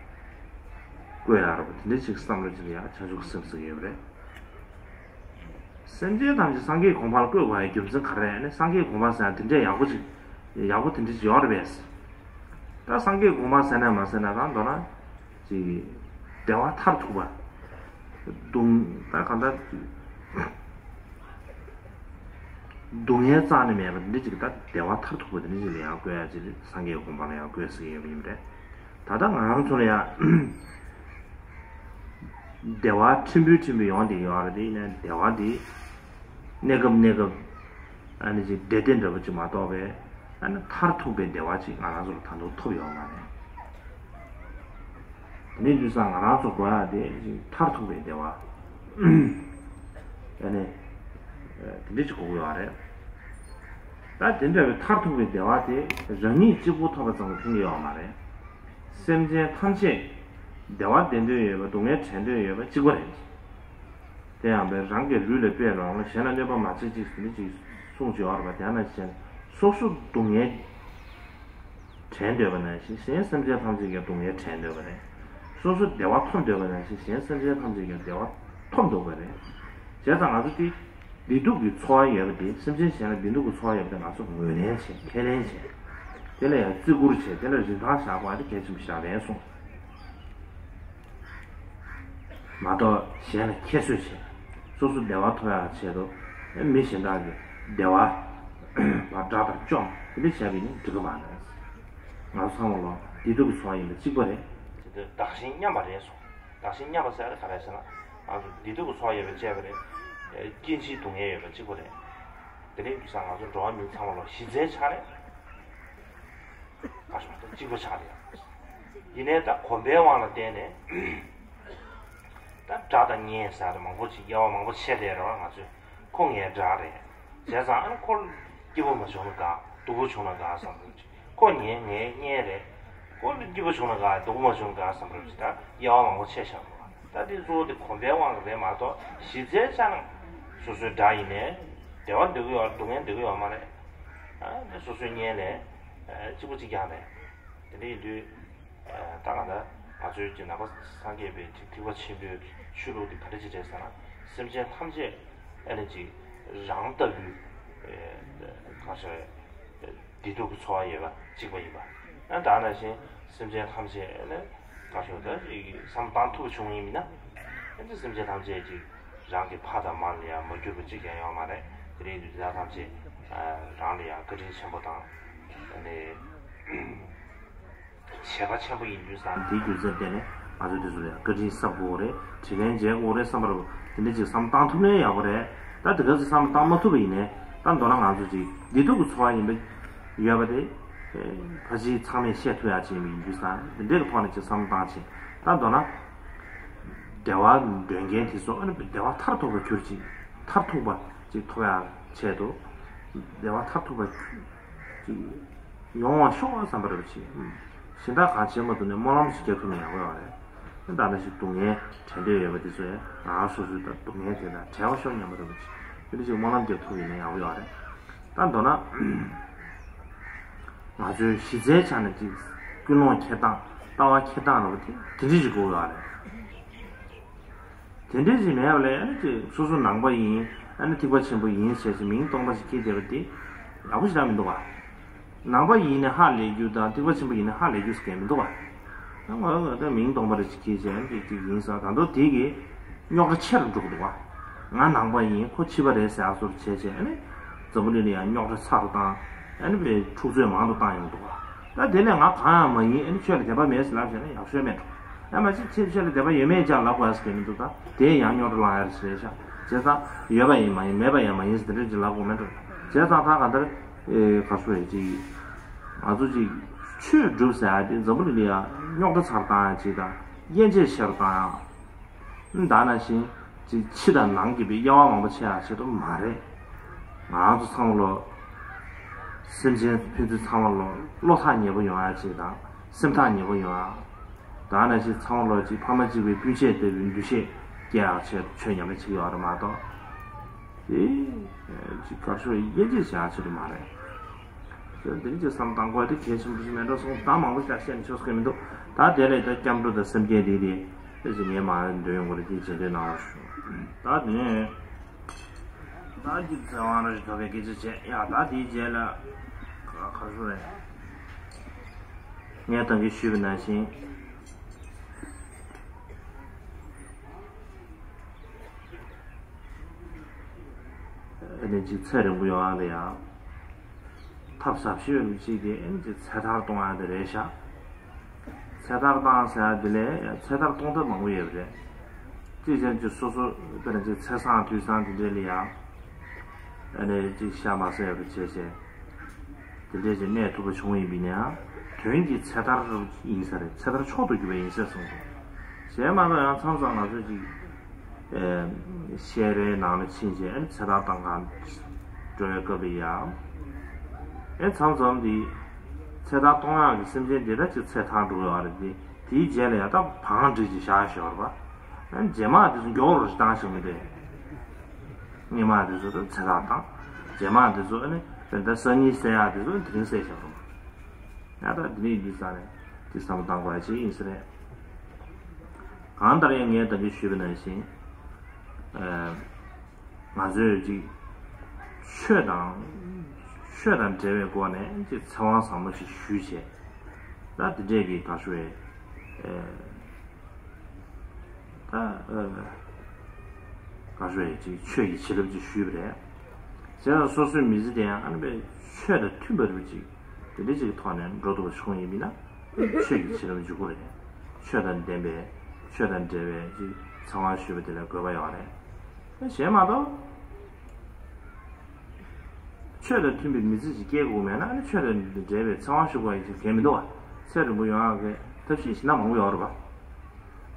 བཀོད་ཡག་རེད་པ། དེ་འདྲ་ཅིག་བསམ་བློ་ཅིག་ལ་ཡང་བྱང་ཆུབ་ཀྱི་སེམས་ཟེར་གྱི་ཡོད་རེད། སེམས་ཅན་ཐམས་ཅད་སངས་རྒྱས་གོ་འཕང་ལ་བཀོད་དགོས་ཡག་རྒྱུ་མཚན་ག་རེ་རེད། ཨ་ནི་སངས་རྒྱས་གོ་འཕང་ཟེར་ཡག་དེ་འདྲའི་ཡག་པོ་ཅིག་ཡག་པོ་དེ་འདྲ་ཅིག་ཡོད་རེད་པས། ད་སངས་རྒྱས་གོ་འཕང་ཟེར་ན་མ་ཟེར་ན་ད་མདོར་ན་ཅིག་བདེ་བ་མཐར་ཐུག་པ། སྡུག་ད་གང་ལྟར་སྡུག་བསྔལ་རྩ་ནས་མེད་པ་འདི་ཅིག་ད་བདེ་བ་མཐར་ཐུག་པ་འདི་འདྲ་ཅིག་ལ་ཡང་བཀོད་ཡག་ཅིག་སངས་རྒྱས་གོ་འཕང་ལ་ཡང་བཀོད་ཟེར་གྱི་ཡོད་པ་ཡིན་པ་རེད། ད་ལྟ་ང་རང་ཚོ་ལ་ཡང་བདེ་བ་ཕྲན་བུ་ཕྲན་བུ་ཡོང་བསྡད་ཡོད་རེད། དེ་ཡིན་ན་བདེ་བ་འདི་གནས་སྐབས་གནས་སྐབས་ཨ་ནི་ཅིག་བདེ་བདེ་འདྲ་པོ་ཅིག་མ་གཏོགས་པའི་ཨ་ནི་མཐར་ཐུག་པའི་བདེ་བ་ཅིག་ང་རང་ཚོ་ལ་ད་དུང་ཐོབ་ཡོད་མ་རེད། དེ་ནས་དུས་སང་ང་རང་ཚོ་དགོས་ཡག་དེ་ཅིག་མཐར་ཐུག་པའི་བདེ་བ་ཨ་ནི་དེ་འདྲ་ཅིག་དགོས་ཀྱི་ཡོད་རེད། ད་དེ་འདྲ་བའི་མཐར་ཐུག་པའི་བདེ་བ་དེ་རང་ཉིད་གཅིག་པུ་ཐོབ་པ་ཙམ་གྱིས་ཕན་གྱི་ཡོད་མ་རེད། སེམས་ཅན་ཐམས་ཅད་བདེ་བ་བདེ་འདོད་ཡོད་པ་སྡུག་བསྔལ་བྲལ་འདོད་ཡོད་པ་གཅིག་པ་རེད། དེ་ཡང་བས་རང་གི་ལུས་ལ་དཔེ་རང་ལ་གཞན་ལ་གནོད་པ་མ་བྱེད་ཅིག་ཟེར་ནས་ཅིག་གསུངས་ཀྱི་ཡོད་རེད་པ། དེ་ཡང་ན་གཞན་སོ་སོ་སྡུག་བསྔལ་བྲལ་འདོད་པ་ནང་བཞིན་གཞན་སེམས་ཅན་ཐམས་ཅད་ཀྱི་སྡུག་བསྔལ་བྲལ་འདོད་པ་རེད། སོ་སོ་བདེ་བ་ཐོབ་འདོད་པ་ནང་བཞིན་གཞན་སེམས་ཅན་ཐམས་ཅད་ཀྱི་བདེ་བ་ཐོབ་འདོད་པ་རེད། བྱས་ཙང་ང་ཚོ་དེ་བདེ་སྡུག་གི་ཚོར་བ་ཡོད་པ་དེ་སེམས་ཅན་གཞན་ལ་བདེ་སྡུག་གི་ཚོར་བ་ཡོད་པ་དེ་ང་ཚོ་ངོས་ལེན་བྱེད། ཁས་ལེན་བྱེད། དེ་ལ་ཡང་བརྩི་བཀུར་བྱེད། དེ་ལ་རིན་ཐང་བཞག་དགོས་པ་དེ་གལ་ཆེན་པོ་ཞིག་རེད་གསུངས། མ་གཏོགས་གཞན་ལ་ཁྱད་གསོད་བྱེད། སོ་སོ་བདེ་བ་ཐོབ་ཡག་ཆེད་དུ་མི་གཞན་དག་གི་བདེ་བ་ལ་དགྲ་དང་བཅོམ་དེ་འདྲ་བྱས་པ་ཡིན་ན་འགྲིག་གི་མ་རེད། ང་ཚོ་ཚང་མ་ལོ་བདེ་སྡུག་གི་ཚོར་བ་ཡིན་པ་གཅིག་པ་རེད། དེ་འདྲ་བདག་གཞན་མཉམ་པ་རེད་གསུངས། བདག་གཞན་མཉམ་པ་ཟེར་ཡག་དེ་ག་རེ་ཟེར་ན། ང་ཚོ་བདེ་སྡུག་གི་ཚོར་བ་ཡོད་པ་གཅིག་པ་རེད། སྐྱེ་འཆིའི་སྡུག་བསྔལ་ཡོད་པ་གཅིག་པ་རེད། དེ་རིང་དུས་སང་ང་ཚོ་འགྲོ་བ་མི་ཚང་མ་ལོ་གཞི་རྩའི་ཆ་ནས་ག་ཞུ་མ་གཏོགས་གཅིག་པ་ཆགས་རེད། ཡིན་ནའི་ད་གོམས་པའི་དབང་ལ་བརྟེན་ནས་ད་དགྲ་དང་གཉེན་ཟེར་ཡག་དེ་མང་པོ་ཅིག་དབྱེ་བ་མང་པོ་ཕྱེ་བསྡད་རེད་བ། ང་ཚོས་ཁོ་ངའི་དགྲ་རེད། བྱས་ཙང་ཨ་ནི་ཁོ་སྐྱིད་པོ་མ་བྱུང་ན་དགའ། སྡུག་པོ་བྱུང་ན་དགའ་བསམ་འདུག་ཁོ་ངའི་ངའི་གཉེན་རེད། ཁོ་ལ་སྐྱིད་པོ་བྱུང་ན་ག་སྡུག་པོ་མ་བྱུང་ན་ག་བསམ་རབས་ཅིག་ད་དབྱེ་བ་མང་པོ་ཕྱེ་བཞག་འདུག་ད་དེ་གཙོ་བོ་དེ་གོམས་པའི་དབང་གིས་རེད་མ་གཏོགས་གཞི་རྩའི་ཆ་ནས་སོ་སོའི་དགྲ་ཡིན་ནའི་བདེ་བ་འདོད་ཀྱི་ཡོད་སྡུག་བསྔལ་འདོད་ཀྱི་ཡོད་མ་རེད། ཨ་ནི་སོ་སོའི་གཉེན་ལས་གཅིག་པ་གཅིག་རྐྱང་རེད། དེ་འདྲ་ཡིན་དུས། ད་ག་ད་ང་ཚོའི་ཀྱི་ནང་པ་སངས་རྒྱས་པའི་ཐེག་ཐེག་པ་ཆེན་པོའི་ཆོས་ལུགས་འདི་ག་འདྲ་ཅིག་རེད་ཟེར་ན། སེམས་ཅན་ཐམས་ཅད་ཨ་ནི་ཅིག་རང་ལྟ་བུའི་གང་ཞིག་བདེ་སྡུག་གི་ཚོར་བ་ཡོད་པ་གཅིག་པ་ཡིན་པ། ཨ་ད་ནང་བཞིན་སེམས་ཅན་ཐམས་ཅད་ཨ་ནི་གང་ཞིག་ད་ཅིག་བསམ་བློ་བཏང་ཐུབ་པ་བྱུང་ཡིན་མིན་ན། ཨ་ནི་སེམས་ཅན་ཐམས་ཅད་ཅིག་རང་གི་ཕ་དང་མ་ལ་ཡང་མ་གྱུར་པ་གཅིག་ཀྱང་ཡོད་མ་རེད། དེ་རིང་འདི་དག་ཐམས་ཅད་རང་ལ་ཡང་བཀའ་དྲིན་ཆེན་པོ་དང་ཨ་ནི། བྱས་པ་ཆེན་པོ་ཡིན་དུས་ཙང་དེའི་རྒྱུ་མཚན་བརྟེན་ནས་ང་ཚོ་དེ་ཚོ་ལ་ཡང་བཀའ་དྲིན་གསབ་དགོས་རེད། དྲིན་ལན་འཇལ་དགོས་རེད་བསམ་པ་རེད། དེ་འདྲ་ཅིག་བསམ་བཏང་ཐུབ་ན་ཡག་པོ་རེད། ད་དེ་ག་ཚོད་བསམ་བཏང་མ་ཐུབ་པ་ཡིན་ནའི་ད་མདོར་ན་ང་ཚོ་ཅིག་བདེ་སྡུག་གི་ཚོར་བ་ཡིན་པ་ཡོད་པ་དེ་ཕལ་ཆེར་ཚང་མས་བཤད་ཐུབ་ཡག་ཅིག་ཡིན་དུས་ཙང་དེ་འདྲའི་གི་ཐོག་ནས་ཅིག་བསམ་བཏང་ཕྱིན། ད་མདོར་ན་བདེ་བ་འདོད་མཁན་དེ་ཚོ་ཨ་ནི་བདེ་བ་མཐར་ཐུག་པ་གྱུར་ཅིག་མཐར་ཐུག་པ་ཅིག་ཐོབ་ཡག་ཆེད་དུ་བདེ་བ་མཐར་ཐུག་པ་ཅིག་ཡོང་བ་ཤོག་བསམ་པ་རེད་པ་ཅིག་གཞན་དག་གང་བྱེད་མ་ཐུབ་ནས་སྨོན་ལམ་ཞིག་རྒྱག་ཐུབ་ན་ཡག་པོ་ཡོད་རེད། ད་ནང་བཞིན་སྡུག་བསྔལ་དྲན་འདོད་ཡོད་པ་དེ་ཚོ་ཡང་ང་སོ་སོའི་ད་སྡུག་བསྔལ་དེ་དང་བྲལ་བ་ཤོག་སྙམ་པ་རེད་པ་ཅིག་དེ་འདྲ་ཅིག་སྨོན་ལམ་རྒྱག་ཐུབ་ཡིན་ན་ཡག་པོ་ཡོད་རེད། ད་མདོར་ན་ང་ཚོའི་གཞི་རྩའི་ཆ་ནས་ཅིག་ཀུན་སློང་འཁྱེར་སྟངས་ལྟ་བ་འཁྱེར་སྟངས་རེད་པ་དེ་དེ་འདྲ་ཅིག་དགོས་ཡོད་རེད། དེ་འདྲའི་ཞིག་མེད་པ་ལས་ཨ་ནི་ཅིག་སོ་སོ་ནང་པ་ཡིན། ཨ་ནི་ཐེག་པ་ཆེན་པོ་ཡིན་ཟེར་ཞིག་མིང་སྟོང་པ་ཞིག་སྐྱེས་བསྡད་པ་དེ་ཡག་པོ་ཞེ་དྲག་མི་འདུག་བ། ནང་པ་ཡིན་ནི་ཧ་ལས་རྒྱུ་དང་ཐེག་པ་ཆེན་པོ་ཡིན་ནི་ཧ་ལས་རྒྱུ་ཟེར་མཁན་མི་འདུག་བ། ང་ལ་ད་མིང་སྟོང་པ་རེ་ཞིག་སྐྱེས་བྱས་ཨ་ནི་ཅིག་ཅིག་ཡིན་ཟེར་ད་མདོ་དེ་གི་རྙོག་དྲ་ཆེ་རུ་འགྲོ་གི་འདུག་བ། ང་ནང་པ་ཡིན་ཁོ་ཕྱི་པ་རེད་ཟེར་ཨ་སོར་བྱས་བྱས་ཨ་ནི་འཛམ་བུ་གླིང་ལ་ཡང་རྙོག་དྲ་ཚ་རུ་བཏང་ཨ་ནི་བའི་འཁྲུག་རྩོད་མང་དུ་བཏང་ཡོང་གི་འདུག་བ། ད་དེ་ལས་ང་གང་ཡང་མ་ཡིན། ཨ་ནི་ཆོས་ལ་དད་པ་མེད་ཟེར་ལབ་བྱས་ན་ཡག་ཤོས་མེད་འགྲོ། ཡང་མ་གཞི་ཆོས་ཆོས་ལ་དད་པ་ཡོད་མེད་ཅང་ལབ་དགོས་ཟེར་མི་འདུག་ད་དེ་ཡང་རྙོག་དྲ་ལངས་ཡ་རེད་ཤག་བྱས་ཙང་ཡོད་པ་ཡིན་མ་ཡིན་མེད་པ་ཡང་མ་ཡིན་ཟེར་དེ་འདྲ་ཅིག་ལབ་དགོས་མེད་འགྲོ། བྱས་ཙང་ད་གང་ལྟར་ཨེ་ག་ཚོད་ཡིན་ཅིག་ང་ཚོ་ཅིག་ཆོས་སྒྲུབ་ཟེར་ཡ་དེ་འཛམ་བུ་གླིང་ལ་ཡང་རྙོག་དྲ་ཚ་རུ་བཏང་ཡ་ཅིག་དང་དབྱེ་འབྱེད་ཆེ་རུ་བཏང་ཡ། ད་ནང་བཞིན་ཅིག་ཕྱི་དང་ནང་གི་དབྱེ་བ་མང་པོ་ཕྱེ་ཡག་ཆེད་དུ་མ་རེད། ང་ཚོ་ཚང་མ་ལོ། སེམས་ཅན་ཕན་ཚུན་ཚང་མ་ལོ་བློ་ཐག་ཉེ་པོ་ཡོང་ཡག་ཅིག་དང་སེམས་ཐག་ཉེ་པོ་ཡོང་ཡག་ད་ནང་བཞིན་ཚང་མ་ལོ་ཅིག་ཕ་མ་གཅིག་པའི་སྤུན་མཆེད་ལྟ་བུའི་འདུ་ཤེས་སྐྱེ་ཡག་ཆེད་དུ་ཆོས་ཉམས་ལེན་བྱེད་ཀྱི་ཡོད་རེད་མ་གཏོགས། དེ་ཅིག་གར་ཤོར་དབྱེ་འབྱེད་བྱེད་ཡག་ཆེད་དུ་མ་རེད། འདི་ཅིག་བསམ་བཏང་དགོས་དེ་གལ་ཆེན་པོ་ཞིག་མེད་འགྲོ་སོང་ད་མང་པོ་ཞིག་བཤད་ནས་ཆོག་ས་མི་འདུག་ད་དེ་ལས་ད་སྐྱབས་འགྲོ་དང་སེམས་བསྐྱེད་དེ་དེ་ཨེ་ཅིག་ངས་མ་འདོན་ཡོང་གི་རེད། དེ་རྗེས་འདོན་གནང་རོགས་ཞུ། ད་དེ་ནས་ད་ཅིག་ཚེ་དབང་རང་ཞིག་ཐོབ་པའི་སྐད་ཆ་བྱས་ཡ། ད་དེའི་རྗེས་ལ་ག་ག་ཚོད་རེད། ངས་ད་གིན་ཞུས་པ་ནང་བཞིན། ཨ་ནི་ཅིག་ཚེ་རིང་པོ་ཡོང་ཡག་ལ་ཡང་ཐབས་ཟབ་ཤོས་ཅིག་དེ་ཨ་ནི་ཅིག་ཚེ་ཐར་གཏོང་ཡག་དེ་རེད་ཤག་ཚེ་ཐར་བཏང་ཟེར་ཡག་དེ་ལས་ཚེ་ཐར་གཏོང་ཐབས་མང་པོ་ཡོད་པ་རེད། ཅིག་ཅན་ཅིག་སོ་སོ་དཔེར་ན་ཅིག་ཚེ་བཟང་དུས་བཟང་དེ་འདྲས་ལ་ཡང་ཨ་ནི་ཅིག་ཤ་མ་ཟ་ཡག་བྱས་བྱས། དེ་འདྲས་ཀྱི་གནས་ཐུབ་པ་བྱུང་ཡིན་པས་ན་དོན་གྱི་ཚེ་ཐར་ཡིན་ས་རེད། ཚེ་ཐར་མཆོག་ཏུ་གྱུར་པ་ཡིན་ཟེར་གསུངས་སོང་། གཞན་མ་གཏོགས་ཡང་མཚམས་མཚམས་ང་ཚོ་ཅིག་ཨེ་ཤེས་རའི་ནང་ལ་ཕྱིན་བྱས་ཨེ་ཚེ་ཐར་བཏང་གང་འགྲོ་བའི་སྐབས་ལ་ཡང་ཨེ་མཚམས་མཚམས་འདི་ཚེ་ཐར་གཏོང་ཡག་གི་སེམས་ཅན་འདི་འདྲ་ཅིག་ཚེ་ཐར་འགྲོ་གི་ཡོད་རེད། འདི་དེའི་རྗེས་ལ་ཡང་ད་བང་སྒྲིག་ཅིག་བཞག་ཞོར་བ་ཨེ་རྗེས་མ་དེ་ཚོ་མགྱོགས་རུ་བཏང་ཞིག་མི་འདུག་སྔོན་མ་དེ་ཚོ་ཚེ་ཐར་བཏང་། རྗེས་མ་དེ་ཚོ་ཨ་ནི་བོད་ཟླ་སང་ཉིན་བསད་ཡག་དེ་ཚོ་དེ་རིང་བསད་བཞག་རུང་། ཡང་ད་དེ་ནས་འདི་ས་ནས་དེ་བསམ་བློ་བཏང་དགོས་ཡ་ཅིག་ཡིན་ས་རེད། གང་ལྟར་ཡང་ངས་ད་གིན་ཞུས་པ་ནང་བཞིན། ཨ་ང་ཚོས་ཅིག་ཆོས་དང་ཆོས་དང་འབྲེལ་བའི་སྒོ་ནས་ཅིག་ཚེ་དབང་བཟང་མོ་ཞིག་ཞུས་བྱས། ད་དེ་འདྲས་ཀྱི་དགའ་ཤོས་ཨེ། ད་ཨ་ག་རེ་ཅིག་ཆོས་ཀྱི་བྱིན་རླབས་ཅིག་ཞུས་པ་རེད། བྱས་ཙང་སོ་སོའི་མི་ཚེ་དེ་ཡང་ཨ་ནི་པའི་ཆོས་དང་མཐུན་པ་རུ་ཅིག་དེ་འདྲ་ཅིག་གི་ཐོག་ནས་འགྲོ་ཐུབ་པ་བྱུང་ཡིན་མིན་ན་ཆོས་ཀྱི་བྱིན་རླབས་འཇུག་གི་རེད། ཆོས་དང་ལྡན་པའི་ཆོས་དང་འབྲེལ་བའི་ཅིག་ཚེ་དབང་ཞུས་པ་དེ་ལ་དགོས་པ་ཡོད་རེད། གཞན་མ་གཏོགས། ཆོས་དང་མཐུན་པའི་མི་ཚེ་ཞིག་སྐྱེལ་དགོས་མེད་ན་ཨ་ནི་ཆོས་དང་འབྲེལ་བའི་ཚེ་དབང་ཞུ་དགོས་ཡ་ཞིག་གང་མི་འདུག་བ། ཚེ་རིང་པོ་ཡོང་ཡག་གི་ཐབས་ཤེས་ཞིག་ན་མང་པོ་ཡོད་རེད་བ།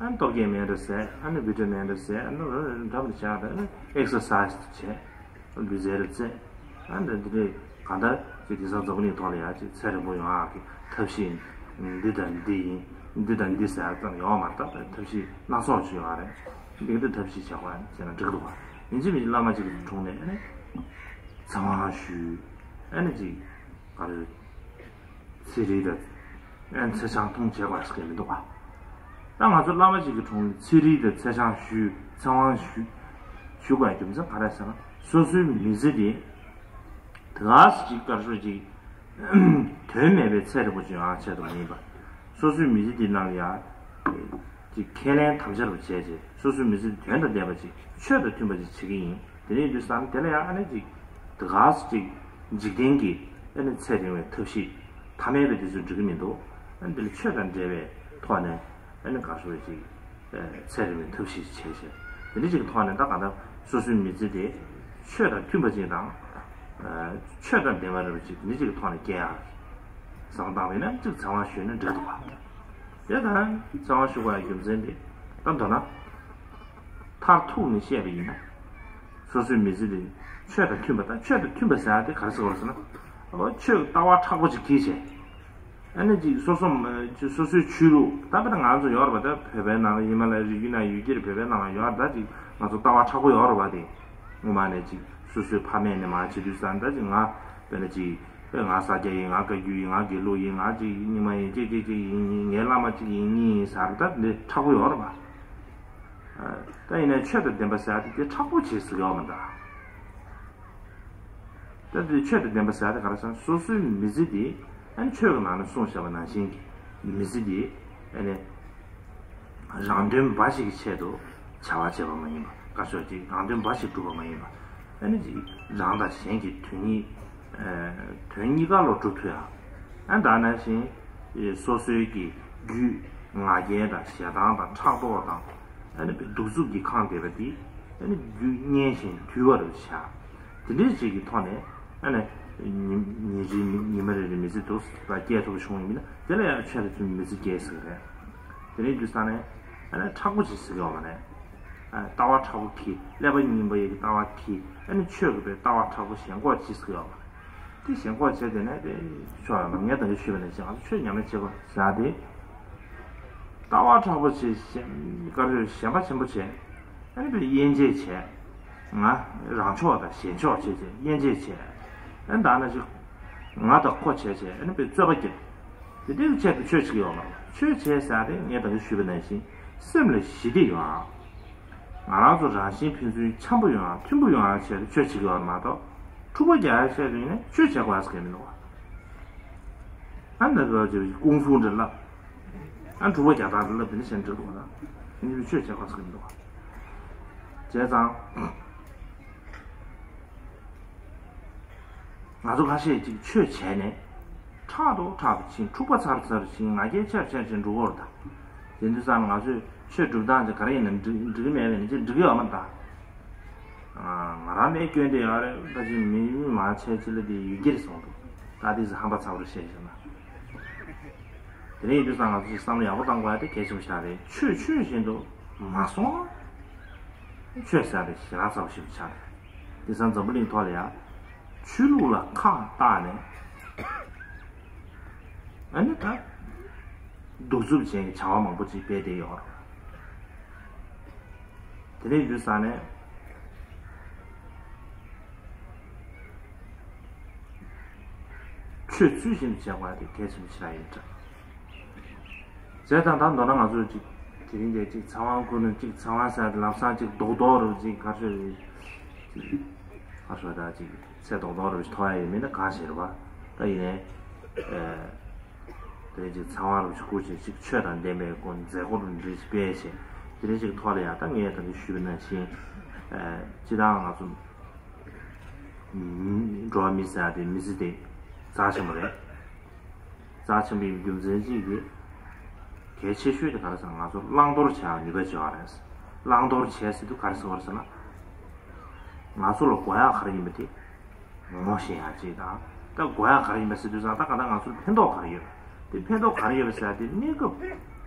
ཨ་ནི་སྟོབས་རྒྱས་སྨན་ར་ཟས། ཨ་ནི་བི་ཊ་མིན་ར་ཟས། ཨ་ནི་འདྲ་མི་འདྲ་བྱས། ཨ་ནི་ཨེག་སར་སའིཛ་བྱས། ལུས་རྩལ་ར་རྩེད། ཨ་ནི་འདི་འདྲའི་གང་ལྟར་ཅིག་དེང་སང་འཛམ་བུ་གླིང་ཐོག་ལ་ཡ་ཅིག་ཚེ་རིང་པོ་ཡོང་ཡག་གི་ཐབས་ཤེས་ འདི་དང་འདི་ཡིན། འདི་དང་འདི་ཟེར་ཙམ་ཡོད་མ་རེད། ད་ཐབས་ཤེས་སྣ་ཚོགས་ཅིག་ཡོད་རེད། འདི་ག་འདི་ཐབས་ཤེས་བྱེད་དགོས་བྱས་ན་འགྲིག་འདུག་བ། ཡིན་གཅིག་མིན་གཅིག་བླ་མ་གཅིག་གི་དྲུང་ནས་ཨ་ནི་ཚེ་དབང་ཞུས། ཨ་ནི་གཅིག་ག་རེ། ཚེ་རིལ་དང་ཨ་ནི་ཚེ་ཆང་འཐུང་བྱེད་དགོས་ཟེར་མཁན་མི་འདུག་བ། ད་ང་ཚོ་བླ་མ་གཅིག་གི་དྲུང་ནས་ཚེ་རིལ་དང་ཚེ་ཆང་ཞུས། ཚེ་དབང་ཞུ་ཞུ་དགོས་རྒྱུ་མཚན་ག་རེ་ཟེར་ན། སོ་སོའི་མི་ཚེ་དེ་དེ་ག་ཅིག་ག་རེ་ཟེར་ཅིག་དོན་མེད་པའི་ཚེ་རིང་པོ་ཅིག་ཡོང་བའི་ཆེད་དུ་མ་ཡིན་པ། སོ་སོའི་མི་ཚེ་འདི་ནང་ལ་ཡང་ཅིག་ཁས་ལེན་དམ་བཅའ་རུ་བྱས་རྗེས་སོ་སོའི་མི་ཚེ་འདི་དོན་དང་ལྡན་པ་ཅིག་ཆོས་དང་མཐུན་པ་ཅིག་བྱེད་ཀྱི་ཡིན། དེ་ནས་དུས་སང་དེ་ལ་ཡང་ཨ་ནི་ཅིག་དེ་ག་ཅིག་འཇིག་རྟེན་གྱི་ཨ་ནི་ཚེ་རིང་བའི་ཐབས་ཤེས་ཐ་མལ་པའི་དུས་ཚོད་འགྲིག་གི་མི་འདུག་ཨ་ནི་འདི་ལ་ཆོས་དང་འབྲེལ་བའི་ཐོག་ནས་ཨ་ནི་ག་རེ་ཟེར་ཅིག་ཚེ་རིང་བའི་ཐབས་ཤེས་བྱས་བྱས། དེ་འདྲ་ཅིག་གི་ཐོག་ནས་ད་གང་ལྟར་སོ་སོའི་མི་ཚེ་དེ་ཆོས་དང་མཐུན་པ་ཅིག་དང་། ཆོས་དང་ལྡན་པ་རེ་བ་ཅིག་དེ་འདྲ་ཅིག་གི་ཐོག་ནས་སྐྱེལ་ཡག་བསམ་བློ་བཏང་བ་ཡིན་ན་ཅིག་ཚེ་དབང་ཞུས་ན་འགྲིག་འདུག་བ། དེ་ལྟར་ཚེ་དབང་ཞུ་དགོས་ཡག་རྒྱུ་མཚན་དེ་ད་མདོར་ན། མཐར་ཐུག་ནས་བཤད་པ་ཡིན་ན། སོ་སོའི་མི་ཚེ་དེ་ཆོས་དང་མཐུན་པ་དང་ཆོས་དང་མཐུན་པ་ཟེར་ཡག་དེ་ག་རེ་ཟེར་དགོས་རེད་ཟེར་ན། འོ་ཆོས་ཀྱི་ལྟ་བ་མཁྲེགས་པོ་ཅིག་འཁྱེར་བྱས། ཨ་ནི་ཅིག་སོ་སོ་སོ་སོའི་ཆོས་ལུགས་ད་དཔེར་ན་ང་ཚོ་ཡོད་རེད་པ། ད་བོད་པའི་ནང་ལ་ཧི་མ་ལ་ཡའི་རི་རྒྱུད་ན་ཡུལ་གྱར་བོད་པའི་ནང་ལ་ཡོད་རེད། ད་ཅིག་ང་ཚོ་ལྟ་བ་མཁྲེགས་པོ་ཡོད་རེད་པ། དེ་སྔོན་མ་ནས་ཅིག་སོ་སོའི་ཕ་མེས་ནས་མར་བྱེད་དུས་ཙང་ད་ཅིག་ང་དཔེར་ན་ཅིག་དཔེ་ང་ས་སྐྱ་ཡིན། ང་བཀའ་བརྒྱུད་ཡིན། ང་དགེ་ལུགས་ཡིན། ང་ཅིག་རྙིང་མ་ཡིན། ཅིག་ཅིག་ཅིག་ཡིན། ངའི་བླ་མ་ཅིག་ཡིན་གཉིས་ཡིན་ཟེར་ད་འདི་མཁྲེགས་པོ་ཡོད་རེད་པ། ད་ཡིན་ནའི་ཆོས་དང་ལྡན་པ་ཟེར་ཡག་དེ་མཁྲེགས་པོ་བྱེད་སྲིད་ཡོད་མ་རེད། ད་དེ་ཆོས་དང་ལྡན་པ་ཟེར་ཡག་དེ་ག་རེ་ཟེར་ན་སོ་སོའི་མི་ཚེ་དེ་ཨ་ནི་ཆོས་ཀྱི་ནང་ནས་གསུངས་བཞག་པ་ནང་བཞིན་གྱི་མི་ཚེ་དེ་ཨ་ནི་རང་དོན་འབའ་ཞིག་གི་ཆེད་དུ་བྱ་བ་བྱེད་པ་མ་ཡིན་པ། དཀའ་ཤོག་ཅིག་རང་དོན་འབའ་ཞིག་སྒྲུབ་པ་མ་ཡིན་པ། ཨ་ནི་ཅིག་རང་དང་གཞན་གྱི་དོན་གཉིས་དོན་གཉིས་ཀ་ལོ་སྒྲུབ་ཐུབ་ཡག་ཨ་ནི་ད་ནང་བཞིན་སོ་སོའི་གི་རྒྱུད་ང་རྒྱལ་དང་ཞེ་སྡང་དང་ཕྲག་དོག་དང་། ཨ་ནི་གདུག་རྩུབ་ཀྱིས་ཁེངས་བསྡད་པ་འདི་ཨ་ནི་རྒྱུད་མངོན་ཞིང་དུལ་བ་རུ་བྱ། དེ་འདྲའི་ཅིག་གི་ཐོག་ནས་ཨ་ནི་ཉིན་ཉིན་རེ་ཉི་མ་རེ་རེ་མི་ཚེ་འདུག་ལ་སྐྱེལ་ཐུབ་པ་བྱུང་ཡིན་ན་དེ་ལ་ཡང་ཆོས་དང་མཐུན་མི་ཚེ་སྐྱེལ་ཟེར་གི་རེད། དེ་འདྲའི་དུས་ཙང་ནས་ཨ་ནི་མཁྲེགས་པོ་ཅིག་ཟེར་གི་ཡོད་མ་རེད། ལྟ་བ་མཁྲེགས་པོ་གི་ཀླད་པ་རྙིང་པ་ཡི་གི་ལྟ་བ་གི་ཨ་ནི་ཆོས་ཀྱི་པའི་ལྟ་བ་མཁྲེགས་པོ་ཞེན་ཁོག་ཅིག་ཟེར་གི་ཡོད་མ་རེད། དེ་ཞེན་ཁོག་བྱས་དེ་ནས་དེ་ཆོག་ཡོད་མ་རེད། ངས་ད་གིན་ཞུས་པ་ནང་བཞིན་ང་ཚོ་ཆོས་ཉམས་ལེན་བྱེད་དགོས་ཟེར་ཡག་དེ། ལྟ་བ་མཁྲེགས་པོ་བྱས་ཞེན་བཀའ་འཁྲོལ་ཞེན་པ་ཆེན་པོ་བྱས། ཨ་ནི་དཔེ་དབྱེ་འབྱེད་བྱས། ང་རང་ཕྱོགས་དང་གཞན་ཕྱོགས་བྱས་བྱས་དབྱེ་འབྱེད་བྱས། ཨ་ནི་ད་ནང་བཞིན་ང་དང་ཁོ་བྱས་བྱས་ཨ་ནི་དཔེ་རྩོད་པ་བརྒྱབ། དེ་འདྲའི་ཆེད་དུ་ཆོས་བྱེད་ཀྱི་ཡོད་མ་རེད། ཆོས་བྱས་ཟེར་ཡག་དེ་ངས་ད་གིན་ཞུས་པ་ནང་བཞིན་སེམས་ལ་ཞི་བདེ་ཡོང་ཡག་ང་རང་ཚོ་རང་བཞིན་ཕན་ཚུན་འཆམ་པོ་ཡོང་ཡག་མཐུན་པོ་ཡོང་ཡག་ཆེད་དུ་ཆོས་བྱེད་ཀྱི་ཡོད་མ་གཏོགས། འཁྲུག་པ་རྒྱག་ཡག་ཆེད་དུ་ཡིན་ན་ཆོས་བྱེད་དགོས་ཟེར་གྱི་མི་འདུག་བ། ཨ་ནི་ད་ཅིག་ཀུང་ཧྥུ་འདྲ་ལབ། ཨ་ནི་འཁྲུག་པ་རྒྱག་སྟངས་འདྲ་ལབ། དེ་འདྲ་བྱས་འགྲིག་འདུག་བ། ད་ཡིན་ཆོས་བྱེད་དགོས་ཟེར་གྱི་མི་འདུག་བ། བྱས་ཙང་། ང་ཚོ་ཁ་ཤས་ཅིག་ཆོས་བྱས་ནས་ཕྲག་དོག་ཕྲག་ཏུ་ཕྱིན། འཁྲུག་པ་ཚ་རུ་ཚ་རུ་ཕྱིན། ང་རྒྱལ་ཆེ་རུ་ཆེ་རུ་ཕྱིན་འགྲོ་གི་ཡོད་རེད་ད། དེ་དུས་ཙང་ང་ཚོས་ཆོས་སྒྲུབ་སྟངས་ཅིག་ག་རེ་ཡིན་ན་འགྲིག་འགྲིག་གི་མེད་པས་ནི་ཅིག་འགྲིག་གི་ཡོད་མ་རེད་ད། ང་རང་ནས་སྐྱོན་དེ་ཡོད་རེད་ད། ཅིག་མི་མི་མང་ཆེ་ཅིག་ལ་དེ་ཡུལ་སྐྱེར་སོང་འདུག་ད་དེ་ཚོ་ཧམ་པ་ཚ་པོ་རེད་བཤད་བཞག་ན། དེ་ནས་ཡིན་དུས་ཙང་ང་ཚོ་ཅིག་བསམ་བློ་ཡག་པོ་བཏང་དགོས་ཡ་དེ་གལ་ཆེན་པོ་ཆགས་རེད། ཆོས་ཆོས་བཞིན་དུ་མ་སོང་ན། ཆོས་ཟེར་ཡ་དེ་ཞེ་དྲག་ཚ་པོ་ཞིག་ཆགས་རེད། དེང་སང་འཛམ་བུ་གླིང་ཐོག་ལ་ཡ། ཆོས་ལུགས་ལ་ཁ་བཏགས་ནས། ཨ་ནི་ད། གདུག་རྩུབ་ཅན་གྱི་བྱ་བ་མང་པོ་ཅིག་སྤེལ་བསྡད་ཡོད་རེད། དེ་འདྲ་ཡིན་དུས་ཙང་ནས། ཆོས་ཚུལ་བཞིན་དུ་བྱེད་དགོས་པ་དེ་གལ་ཆེན་པོ་ཆགས་ཡོད་འདྲ། བྱས་ཙང་ད་མདོར་ན་ང་ཚོས་ཅིག་དེ་རིང་འདིར་ཅིག་ཚེ་དབང་ཁུར་ནས་ཅིག་ཚེ་དབང་ཟེར་ཡ་དེ་ལམ་སང་ཅིག་རྡོག་རྡོག་རུ་ཅིག་ག་རེ་ཟེར་རེད། ཅིག་ག་རེ་ཟེར་ད་ཅིག་ཚེ་རྡོག་རྡོག་རུ་ཅིག་ཐོགས་ཡ་ཡོད་མིན་ན་གང་ཤེས་རེད་པ། ད་ཡིན་ནའི། ཨ། དེ་རིང་ཅིག་ཚེ་དབང་རུ་ཅིག་ཁུར་བྱས་ཅིག་ཆོས་དང་ལྡན་པའི་སྒོ་ནས་མཛད་སྒོ་རུ་འདྲ་ཅིག་སྤེལ་བྱས། དེ་རིང་ཅིག་ཐོག་ལ་ཡ་ད་ངས་ད་གིན་ཞུས་པ་ནང་བཞིན། ཨ། སྤྱིར་བཏང་ང་ཚོ། ཨ། འགྲོ་བ་མི་ཟེར་ཡ་དེ་མི་ཚེ་དེ་རྩ་ཆེན་པོ་རེད། རྩ་ཆེན་པོ་ཡིན་པའི་རྒྱུ་མཚན་གཅིག་གིས། གལ་ཆེ་ཤོས་དེ་ག་རེ་ཟེར་ན་ང་ཚོ་བླང་དོར་བྱེད་ཡག་ནུས་པ་ཅིག་ཡོད་རེད། བླང་དོར་བྱེད་ཟེར་དུས་ག་རེ་ཟེར་བ་རེད་ཟེར་ན། ང་ཚོ་ལ་དགོས་ཡག་ག་རེ་ཡིན་པ་དེ་ངོ་ཤེས་ཡག་ཅིག་དང་། ད་དགོས་ཡག་ག་རེ་ཡིན་པ་ཟེར་དུས་ཙང་ད་ག་ད་ང་ཚོ་ལ་ཕན་ཐོགས་ག་རེ་ཡོད་པ། དེ་ཕན་ཐོགས་ག་རེ་ཡོད་པ་ཟེར་ཡག་དེ་གནས་སྐབས་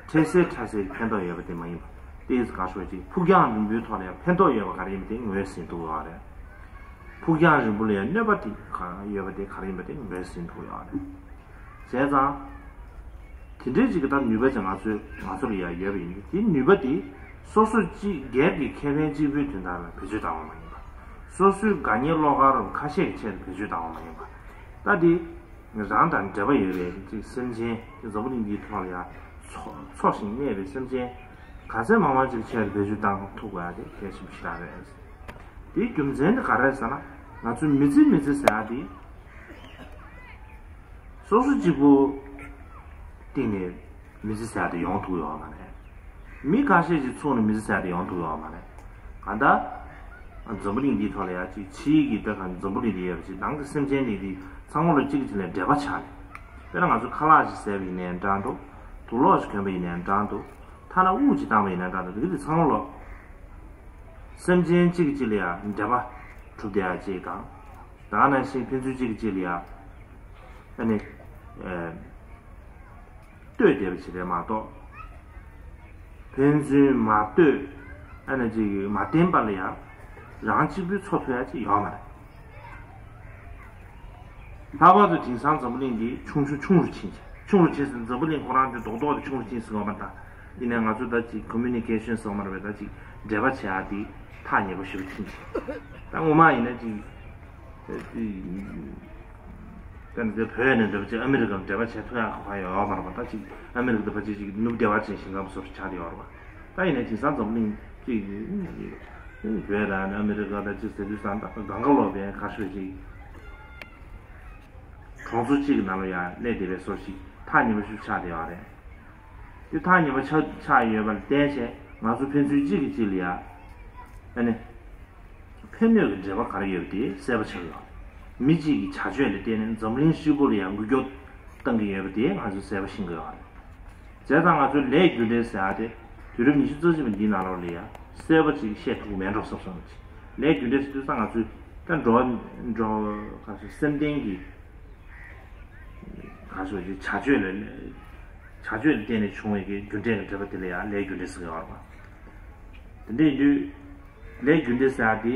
འཕྲལ་སེལ་འཕྲལ་སེལ་གྱི་ཕན་ཐོགས་ཡོད་པ་དེ་མ་ཡིན་པ། དེ་ག་ཤོད་ཅིག་ཕུགས་རྒྱང་རིང་པོའི་ཐོག་ལ་ཡང་ཕན་ཐོགས་ཡོད་པ་ག་རེ་ཡིན་པ་དེ་ངོས་ཟིན་ཐུབ་ཡོད་རེད། ཕུགས་རྒྱང་རིང་པོ་ལ་ཡང་གནོད་པ་དེ་གང་ཡོད་པ་དེ་ག་རེ་ཡིན་པ་དེ་ངོས་ཟིན་ཐུབ་ཡོད་རེད། བྱས་ཙང་། དེ་འདྲའི་ཅིག་གི་ད་ནུས་པ་ཅིག་ང་ཚོའི་ང་ཚོ་ལ་ཡང་ཡོད་པ་ཡིན་དུས། དེའི་ནུས་པ་དེ་སོ་སོ་གཅིག་སྒེར་གྱི་ཁེ་ཕན་གཅིག་པུའི་དོན་དག་ལ་བེད་སྤྱོད་བཏང་བ་མ་ཡིན་པ། སོ་སོའི་དགའ་ཉེ་བློ་དཀར་རམ་ཁ་ཤས་ཀྱི་ཆེད་དུ་བེད་སྤྱོད་བཏང་བ་མ་ཡིན་པ། ད་དེ་རང་དང་འབྲེལ་བ་ཡོད་པའི་ཅིག་སེམས་ཅན་དེ་འཛམ་བུ་གླིང་འདིའི་ཐོག་ལ་ཡང་འཚོ་འཚོ་ཞིང་གནས་པའི་སེམས་ཅན་ག་ཚད་མང་མང་ཅིག་ཆེད་དུ་བེད་སྤྱོད་བཏང་ཐུབ་དགོས་ཡ་དེ་གལ་ཆེན་པོ་ཞིག་རེད། དེའི་རྒྱུ་མཚན་དེ་ག་རེ་རེད་ཟེར་ན། ང་ཚོའི་མི་ཚེ་མི་ཚེ་ཟེར་ཡ་དེ་སོ་སོ་གཅིག་པུ་སྟེང་ནས་མི་ཚེ་ཟེར་ཡ་དེ་ཡོང་ཐུབ་ཡོད་མ་རེད། མི་ཁ་ཤས་ཀྱི་ཚུགས་ནས་མི་ཚེ་ཟེར་ཡ་དེ་ཡོང་ཐུབ་ཡོད་མ་རེད། གང་ལྟར་འཛམ་བུ་གླིང་འདིའི་ཐོག་ལ་ཡ་ཅིག་ཕྱིའི་གི་ད་ག་འཛམ་བུ་གླིང་འདི་ཡོད་པ་ཅིག་ནང་གི་སེམས་ཅན་འདི་འདི་ཚང་མ་ལ་གཅིག་གིས་གཅིག་ལ་འབྲེལ་བ་ཆགས་ནས། དཔེར་ན་ང་ཚོ་ཁ་ལག་ཅིག་བཟས་པ་ཡིན་ནའི་འདྲ་འདུག་དུག་ལོག་ཅིག་གོན་པ་ཡིན་ནའི་འདྲ་འདུག་ཐ་ན་དབུགས་ཅིག་བཏང་བ་ཡིན་ནའི་འདྲ་འདུག་དེ་གི་དེ་ཚང་མ་ལ་སེམས་ཅན་གཅིག་གིས་གཅིག་ལ་ཡ་འབྲེལ་བ་གྲུབ་བསྡད་ཡ་ཅིག་དང་། ད་ག་ནང་བཞིན་ཕན་ཚུན་གཅིག་གིས་གཅིག་ལ་ཡ་ཨ་ནི་ཨེ། ལྟོས་བསྡད་པ་ཞིག་རེད་མ་གཏོགས། ཕན་ཚུན་མ་ལྟོས། ཨ་ནི་ཅིག་མ་བརྟེན་པ་ལ་ཡང་རང་གཅིག་པུས་འཚོ་ཐུབ་ཡ་ཅིག་ཡོད་མ་རེད། ལྷག་པར་དུ་དེང་སང་འཛམ་བུ་གླིང་འདི་ཆུང་ཆུང་ཆུང་རུ་ཕྱིན་ཆེ་ཆུང་རུ་ཕྱིན་ཟེར། འཛམ་བུ་གླིང་ཁོ་རང་དེ་རྡོག་རྡོག་དེ་ཆུང་རུ་ཕྱིན་ཟེར་བ་མ་གཏོགས། ཡིན་ནའི་ང་ཚོ་ད་ཅིག་ཀོ་མུ་ནི་ཀེ་ཤན་ཟེར་བ་མ་རེད་པས། ད་ཅིག་འབྲེལ་བ་བྱེད་ཡ་དེ་ཐག་ཉེ་པོ་ཞེ་པོ་ཕྱིན་ཆེ། ད་ངོ་མ་ཡིན་ན་ཅིག་ད་ནི་དེ་བོད་ནས་འདྲ་པོ་ཅིག་ཨ་མི་རི་ཀར་འབྲེལ་བ་བྱེད་ཐུབ་ཡག་གི་ཁོ་ཡོད་མ་རེད་པ། ད་ཅིག་ཨ་མི་རི་ཀ་དང་ཕལ་ཆེར་ཅིག་ནུབ་བདེ་བ་ཅན་ཞིང་ཁམས་བཟོ་འདྲ་ཆགས་བསྡད་ཡོད་རེད་པ། ད་ཡིན་ནའི་དེང་སང་འཛམ་གླིང་ཅིག་བོད་དང་ཨ་མི་རི་ཀ་དང་ཅིག་ཟེར་དུས་ཙང་ད་གང་ག་ལོག་པའི་ག་ཤོད་ཅིག་གྲོང་ཚོ་གཅིག་གི་ནང་ལ་ཡང་གནས་བསྡད་པའི་བཟོ་ཞིག་ཐག་ཉེ་པོ་ཞིག་ཆགས་བསྡད་ཡོད་རེད། དེ་ཐག་ཉེ་པོ་ཆགས་ཆགས་ཡོད་པ་ལ་བརྟེན་བྱས་ང་ཚོ་ཕན་ཚུན་གཅིག་གིས་གཅིག་ལ་ཡ་ཨ་ནི། ཕན་གནོད་ཀྱི་འབྲེལ་བ་ག་རེ་ཡོད་པ་དེ་གསལ་པོ་ཆགས་ཡོད། མི་གཅིག་གི་བྱ་སྤྱོད་ལ་བརྟེན་ནས་འཛམ་གླིང་ཧྲིལ་པོ་ལ་ཡང་འགུལ་སྐྱོད་གཏང་གི་ཡོད་པ་དེ་ང་ཚོས་གསལ་པོ་ཤེས་ཀྱི་ཡོད་རེད། བྱས་ཙང་ང་ཚོའི་ལས་རྒྱུ་འབྲས་ཟེར་ཡ་དེ་དུས་རབས་ཉི་ཤུ་རྩ་གཅིག་པ་འདིའི་ནང་ལོགས་ལ་ཡང་གསལ་པོ་ཅིག་བཤད་ཐུབ་ཀྱི་མེད་འགྲོ་བསམ་སོང་། ལས་རྒྱུ་འབྲས་ཟེར་དུས་ཙང་ང་ཚོས་ད་འགྲོ་བ་འགྲོ་ག་ཚོད་སེམས་ལྡན་གྱི་ག་ཚོད་ཀྱི་བྱ་སྤྱོད་ལ་བྱ་སྤྱོད་ལ་བརྟེན་ནས་བྱུང་བའི་གི་རྒྱུ་འབྲས་ཀྱི་འབྲེལ་བ་དེ་ལ་ཡང་ལས་རྒྱུ་འབྲས་ཟེར་གྱི་ཡོད་རེད་པ། དེ་འདྲ་ཡིན་དུས། ལས་རྒྱུ་འབྲས་ཟེར་ཡ་དེ།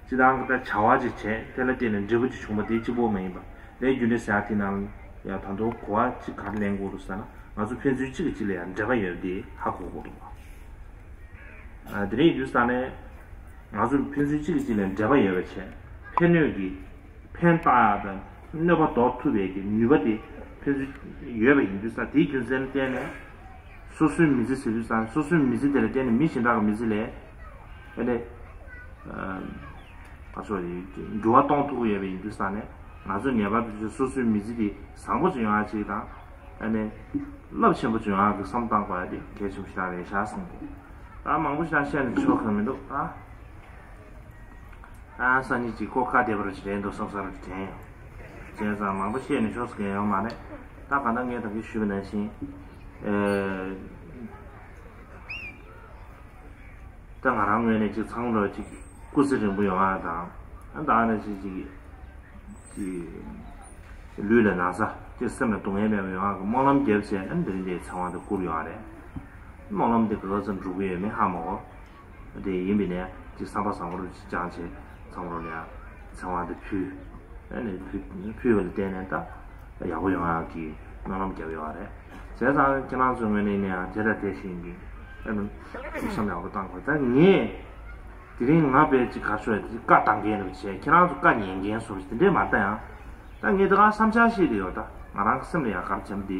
སྤྱིར་བཏང་གི་ད་བྱ་བ་ཅིག་བྱས་དེ་ལ་བརྟེན་ནས་འབྲས་བུ་ཅིག་བྱུང་བ་དེ་གཅིག་པོ་མ་ཡིན་པ། ལས་རྒྱུ་འབྲས་ཟེར་ཡ་དེ་ནང་ཡང་ད་དུང་གོ་བ་ཅིག་ག་རེ་ལེན་དགོས་རེད་ཟེར་ན་ང་ཚོ་ཕན་ཚུན་གཅིག་གིས་གཅིག་ལ་ཡང་འབྲེལ་བ་ཡོད་པ་དེ་ཧ་གོ་དགོས་འདུག་བ། དེ་འདྲ་ཡིན་དུས་ཙང་ནས་ང་ཚོ་ཕན་ཚུན་གཅིག་གིས་གཅིག་ལ་འབྲེལ་བ་ཡོད་པ་བྱས་ཕན་གནོད་ཀྱི་ཕན་བཏགས་ཡག་དང་གནོད་པ་ཟློག་ཐུབ་པའི་གི་ནུས་པ་དེ་ཕན་ཚུན་ཡོད་པ་ཡིན་དུས་ཙང་དེའི་རྒྱུ་མཚན་ལ་བརྟེན་ནས་སོ་སོའི་མི་ཚེ་ཟེར་དུས་ཙང་སོ་སོའི་མི་ཚེ་དེ་ལ་བརྟེན་ནས་མི་གཞན་དག་གི་མི་ཚེ་ལ་ཨ་ནི་ཨ་ང་ཚོ་འགྱུར་བ་གཏོང་ཐུབ་ཀྱི་ཡོད་པ་ཡིན་དུས་ཙང་ནས་ང་ཚོ་ངེས་པར་དུ་སོ་སོའི་མི་ཚེ་དེ་བཟང་པོ་ཅིག་ཡོང་ཡག་ཅིག་དང་ཨ་ནི་རླབས་ཆེན་པོ་ཅིག་ཡོང་ཡག་གི་བསམ་བཏང་དགོས་ཡག་དེ་གལ་ཆེན་པོ་ཞིག་རེད་ཤག་བསམ་གི། ད་མང་པོ་ཞིག་བཤད་ནས་ཆོག་གི་མི་འདུག་ད། ཨ་སང་ཉིན་གྱི་ཀོ་ཁ་བདེ་བར་ཅི་རེད་འདུག་བསམ་ས་རུ་དྲན་ཡོང་། བྱས་ཙང་མང་པོ་བཤད་ནས་ཆོག་ས་གང་ཡང་ཡོད་མ་རེད། ད་ག་ད་ངས་ད་གིན་ཞུས་པ་ནང་བཞིན། ཨེ། ད་ང་རང་ངོས་ནས་ཅིག་ཚང་མ་ལོ་ཅིག་སྐུ་ཚེ་རིང་པོ་ཡོང་བ་དང་། ཨ་ད་ནས་ཅིག་ཅིག་ཅིག་ལུས་ལ་ན་ཚ་ཅིག་སེམས་ལ་སྡུག་བསྔལ་མེད་པ་ཡོང་བ་གི་སྨོན་ལམ་རྒྱབ་བྱས་ཨ་འདི་རིང་འདིའི་ཚེ་དབང་དེ་བསྐུར་ཡོང་བ་རེད། སྨོན་ལམ་དེ་ག་ཚོད་འགྲུབ་ཀྱི་ཡོད་མེད་ཧ་མ་གོ། དེ་ཡིན་པས་ནས་ཅིག་བསམ་པ་བཟང་པོ་རུ་ཅིག་བཅངས་བྱས་ཚང་མ་ལ་ཡང་ཚེ་དབང་དེ་ཕུལ། ཨ་ནི་ཕུལ་ཕུལ་བ་ལ་བརྟེན་ནས་ད་ཡག་པོ་ཡོང་ཡག་གི་སྨོན་ལམ་བརྒྱབ་ཡོད་རེད། བྱས་ཙང་ཁྱེད་རང་ཚོའི་ངོས་ནས་ཡིན་ན་ཡང་དེ་ལ་དེ་བཞིན་གྱི་ཨ་ནི་ཐུགས་བསམ་ཡག་པོ་བཏང་དགོས། ད་ངས་དེ་རིང་ང་དཔེ་ཅིག་ག་ཚོད་ཅིག་བཀའ་བཏང་མཁན་རེད་བྱས་ཁྱེད་རང་ཚོ་བཀའ་ཉན་མཁན་བཟོ་འདྲ་དེ་འདྲས་མ་ལྟ་ཡང་། ད་ངས་དེ་ག་བསམ་འཆར་བཤད་དེ་ཡོད། ད་ང་རང་གི་སེམས་ལ་ཡག་གར་བྱམས་དེ་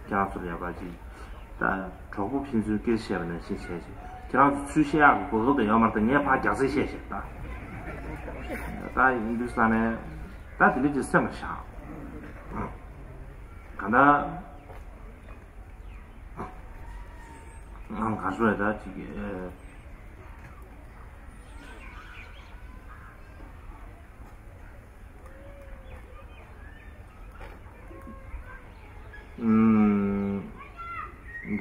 ཁྱེད་རང་ཚོར་ཡག་པ་ཅིག་ད་གྲོགས་པོ་ཕན་ཚུན་སྐད་བཤད་པ་ནང་བཞིན་བྱས་ཤིག་ཁྱེད་རང་ཚོ་ཚུལ་བཤད་ཡག་གི་གོ་སྐབས་དེ་ཡོད་མ་རེད། ད་ངས་ཕར་རྒྱག་ཚད་བཤད་ཤིག་ད་ད་ཡིན་དུས་ས་ནས་ད་དེ་འདྲ་ཅིག་སེམས་ལ་བཞག་གང་ལྟར་ང་ག་ཚོད་ད་ཅིག་ཨུམ།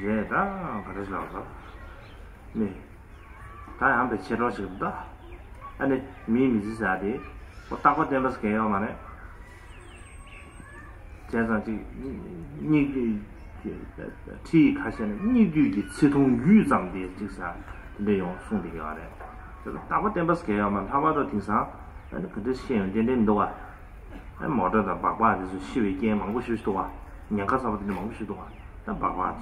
རེད་ད་ག་རེ་ལབ་ད། ནི། ད་ཡང་པའི་ཆེ་གྲོགས་ཤིག་ད། ཨ་ནི་མིའི་མི་ཚེ་ཟེར་དེ། ཁོ་རྟག་པ་བརྟན་པ་ཟེར་མཁན་ཡོད་མ་རེད། བྱས་ཙང་ཅིག་སྙིགས་དུས་ཁྲིད་ཡིག་ཁ་ཤས་ནས་སྙིགས་དུས་ཀྱི་ཚེ་ཐུང་ཡུད་ཙམ་དེ་ཅིག་ཟེར་དེ་འདྲ་ཡོང་གསུངས་བསྡད་ཀྱི་ཡོད་རེད། དེ་ལ་རྟག་པ་བརྟན་པ་ཟེར་མཁན་ཡོད་མ་རེད། ལྷག་པར་དུ་དེང་སང་ཨ་ནི་ག་འདྲ་ཤེས་ཡོང་དེ་འདྲ་མི་འདུག་བ། ཨ་མོ་ཊ་དང་སྦག་སྦག་དེ་ཚོ་ཤི་བའི་རྐྱེན་མང་པོ་ཞིག་འདུག་བ། ཉེན་ཁ་ཚ་པོ་དེ་འདྲ་མང་པོ་ཞིག་འདུག་བ། ད་སྦག་སྦག་བྱེད།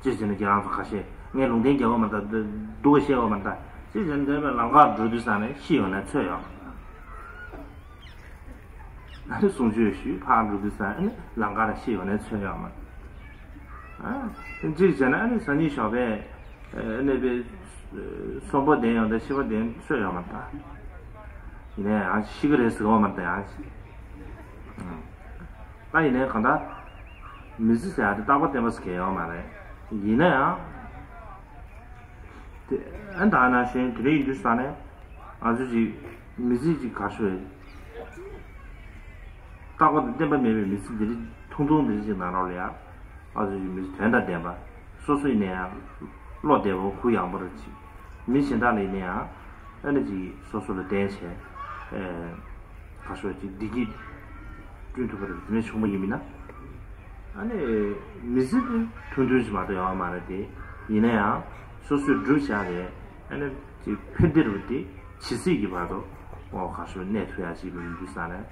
ཅི་བྱས་ན་ཁྱེད་རང་ཚོ་ཁ་ཤས་ངས་ལུང་བསྟན་རྒྱག་གི་མ་རེད་ད། སྡུག་ག་བཤད་ཡོད་མ་རེད་ད། ཅི་བྱས་ན་འདས་པའི་ལམ་ཁར་འགྲོ་དུས་ཙང་ནས་ཤི་ཡོང་ན་ཚོད་ཡོད་མ་རེད་ད། ཨ་ནི་གསུང་ཆོས་ཞུས་ཕར་འགྲོ་དུས་ཙང་ཨ་ནི་ལམ་ཁར་ཤི་ཡོང་ན་ཚོད་ཡོད་མ་རེད། ཨ་གཅིག་བྱས་ན་ཨ་ནི་སང་ཉིན་ཞོགས་པའི་ཨ་ནི་པའི་གསོན་པོ་བསྡད་ཡོང་ད་ཤི་བ་བསྡད་ཚོད་ཡོད་མ་རེད་ད། ཡིན་ནའི་ཡང་ཤི་གི་རེད་ཟེར་གི་ཡོད་མ་རེད་ད་ཡང་། ད་ཡིན་ནའི་གང་ལྟར། མི་ཚེ་ཟེར་ཡ་དེ་རྟག་པར་བརྟན་པ་ཟེར་མཁན་ཡོད་མ་རེད། ཡིན་ན་ཡང་། དེ་ཨ་ད་ནང་བཞིན་དེ་འདྲ་ཡིན་དུས་ཙང་ནས་ང་ཚོ་ཅིག་མི་ཚེ་ཅིག་ག་རེ་ཞུ་དགོས། རྟག་པར་དུ་བརྟན་པ་མེད་པའི་མི་ཚེ་འདི་རིགས་ཐུང་ཐུང་འདི་རིགས་ཅིག་ནང་ལོགས་ལ་ཡང་ང་ཚོ་ཅིག་མི་ཚེ་དོན་དང་ལྡན་པ། སོ་སོ་ཡིན་ན་ཡང་བློ་བདེ་པོ་གུ་ཡངས་པོ་རེ་ཅིག་མི་གཞན་དག་ལ་ཡིན་ན་ཡང་ཨ་ནི་ཅིག་སོ་སོ་ལ་བརྟེན་བྱས། ཨེ། ཁ་ཤོ་ཅིག་བདེ་སྐྱིད་བསྐྲུན་ཐུབ་པ་རེད། དེ་ནས་བྱུང་བ་ཡིན་མིན་ན། ཨ་ནི་མི་ཚེ་དེ་ཐུང་ཐུང་ཞིག་མ་གཏོགས་ཡོད་མ་རེད་དེ། ཡིན་ན་ཡང་སོ་སོས་བསྒྲུབ་བཞག་པའི་ཨ་ནི་ཅིག་འཕེལ་འགྱུར་བ་དེ་ཇི་སྲིད་ཀྱི་བར་དུ་ཨོ་ཁ་ཤོ་གནས་ཐུབ་ཡ་ཞིག་ཡིན་དུས་ཙང་ནས་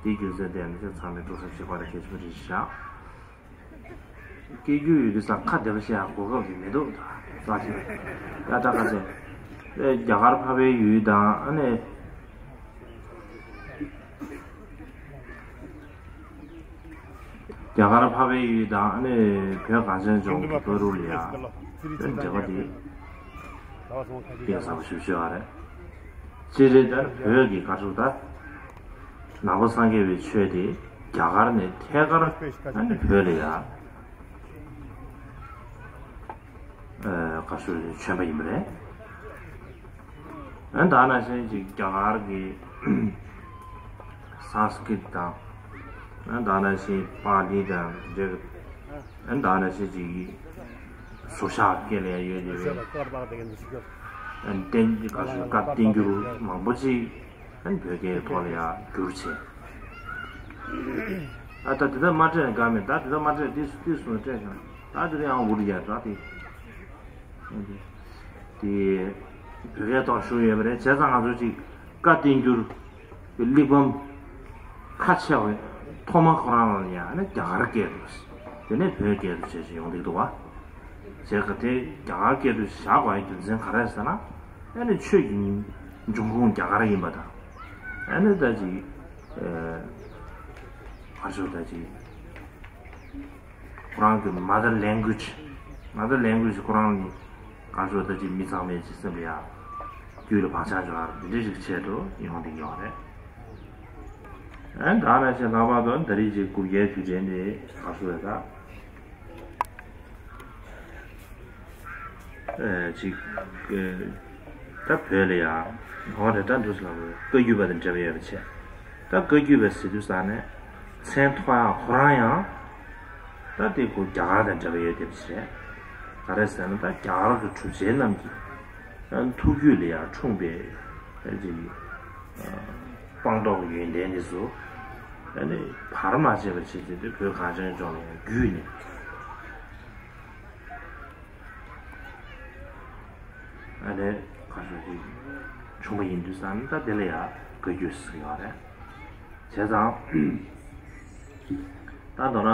དེའི་རྒྱུ་མཚན་བརྟེན་ནས་ཚང་མས་འགྲོ་སེམས་ཤིག་པ་རེ་གལ་ཆེན་པོ་རེད་བཞག་སྐད་སྒྱུར་ཡོད་དུས་ཙང་ཁ་བདེ་པོ་བཤད་ཡ་གོ་སྐབས་ཀྱི་མི་འདུག་ད་ད་ད་ད་ད་ད་རྒྱ་གར་འཕགས་པའི་ཡུལ་དང་ཨ་ནི། རྒྱ་གར་འཕགས་པའི་ཡུལ་དང་ཨ་ནི་བོད་གངས་ཅན་ལྗོངས་ཀྱི་བར་དུ་ལ་ཡ་འབྲེལ་བ་དེ་གཏིང་ཟབ་པོ་ཞེ་པོ་ཅིག་ཡོད་རེད། སྤྱིར་ད་བོད་ཀྱི་ག་ཚོད་ད་ནང་པ་སངས་རྒྱས་པའི་ཆོས་དེ་རྒྱ་གར་ནས་ཐད་ཀར་ཨ་ནི་བོད་ལ་ཡ། ཨ་ག་ཚོད་བྱོན་པ་ཡིན་པ་རེད། ཨ་ད་ནང་བཞིན་ཅིག་རྒྱ་གར་གྱི་སཾ་སྐྲྀཏ་དང་། ཨ་ད་ནང་བཞིན་པཱ་ལི་དང་འདྲ་གི། ཨ་ད་ནང་བཞིན་ཅིག་ཟུར་བཞག་སྐད་ལ་ཡང་ཡོད་དེ། ཨ་བསྟན་ག་ཚོད་བཀའ་བསྟན་འགྱུར་མང་པོ་ཅིག་ཨ་བོད་སྐད་ཐོག་ལ་ཡང་བསྒྱུར་བྱས། ཨ་ད་དེ་དག་མ་སྤྲད་ན་དགའ་མེད། ད་དེ་དག་མ་སྤྲད་དུས་སུ་དུས་སུ་སྤྲད་ཀྱང་ད་དེ་དག་ཡང་འུར་ཡ་ད་དེ། དེ་བོད་སྐད་ཐོག་ཞུགས་ཡོད་པ་རེད། བྱས་ཙང་ང་ཚོ་ཅིག་བཀའ་བསྟན་འགྱུར་གྱི་གླེགས་བམ་ཁ་ཕྱེ་བའི་ཐོག་མ་ཁོ་རང་ལ་ཡང་ནི་རྒྱ་གར་སྐད་དུ། དེ་ནས་བོད་སྐད་དུ་བྱས་བྱས་ཡོང་གི་འདུག་བ། བྱས་ཙང་དེ་རྒྱ་གར་སྐད་དུ་བཞག་དགོས་པའི་རྒྱུ་མཚན་ག་རེ་རེད་ཟེར་ན། ཨ་ནི་ཆོས་ཀྱི་འབྱུང་ཁུངས་རྒྱ་གར་ཡིན་པ་དང་། ཨ་ནི་ད་ཅིག་ཨ་ག་རེ་ཟེར་ད་ཅིག་ཁོ་རང་གི་mother language mother language ཁོ་རང་ནི་གང་ཞོག་ད་ཅིག་མི་ཚང་མས་ཅིག་སེམས་ལ་ཡ་རྒྱུད་ལ་བག་ཆགས་འཇོག་ཡ་འདི་འདྲ་ཞིག་བྱས་འགྲོ་ཡོང་བསྡད་ཡོད་རེད། ཨ་ད་ནང་བཞིན་ལྷག་པར་དུ་ད་རེས་ཀྱི་གུ་གེའི་དུས་དྲན་འདི་གང་ཞོག་ད་ཨ་ཅིག་ཨ་ད་བོད་ལ་ཡ་ངོ་རེ་ད་འདུག་ལ་བཀའ་བརྒྱུད་པ་དང་འབྲེལ་བ་ཡོད་པ་བྱས། ད་བཀའ་བརྒྱུད་པ་ཟེར་དུས་ཙང་ནས་མཚན་ཐོགས་ཡག་ཁོ་རང་ཡང་ད་དེ་ཁོ་རྒྱ་གར་དང་འབྲེལ་བ་ཡོད་བསྡད་པ་ཞིག་རེད། ག་རེ་ཟེར་ན་ད་རྒྱ་གར་གྱི་གྲུབ་ཆེན་རྣམས་ཀྱི་ཐུགས་རྒྱུད་ལ་ཡང་འཁྲུངས་པའི་ཨ་ཅིག་སྤངས་རྟོགས་ཀྱི་ཡོན་ཏན་དེ་ཚོ་ཨ་ནི་བར་མ་ཆད་པ་བྱས་ཏེ་དེ་བོད་གངས་ཅན་ལྗོངས་ལ་ཡང་བརྒྱུད་ནས། ཨ་ནི་ག་ཚོད་ཅིག་བྱུང་བ་ཡིན་དུས་ཙང་ད་དེ་ལ་ཡང་བཀའ་བརྒྱུད་ཟེར་ཡོད་རེད། བྱས་ཙང་ད་མདོར་ན་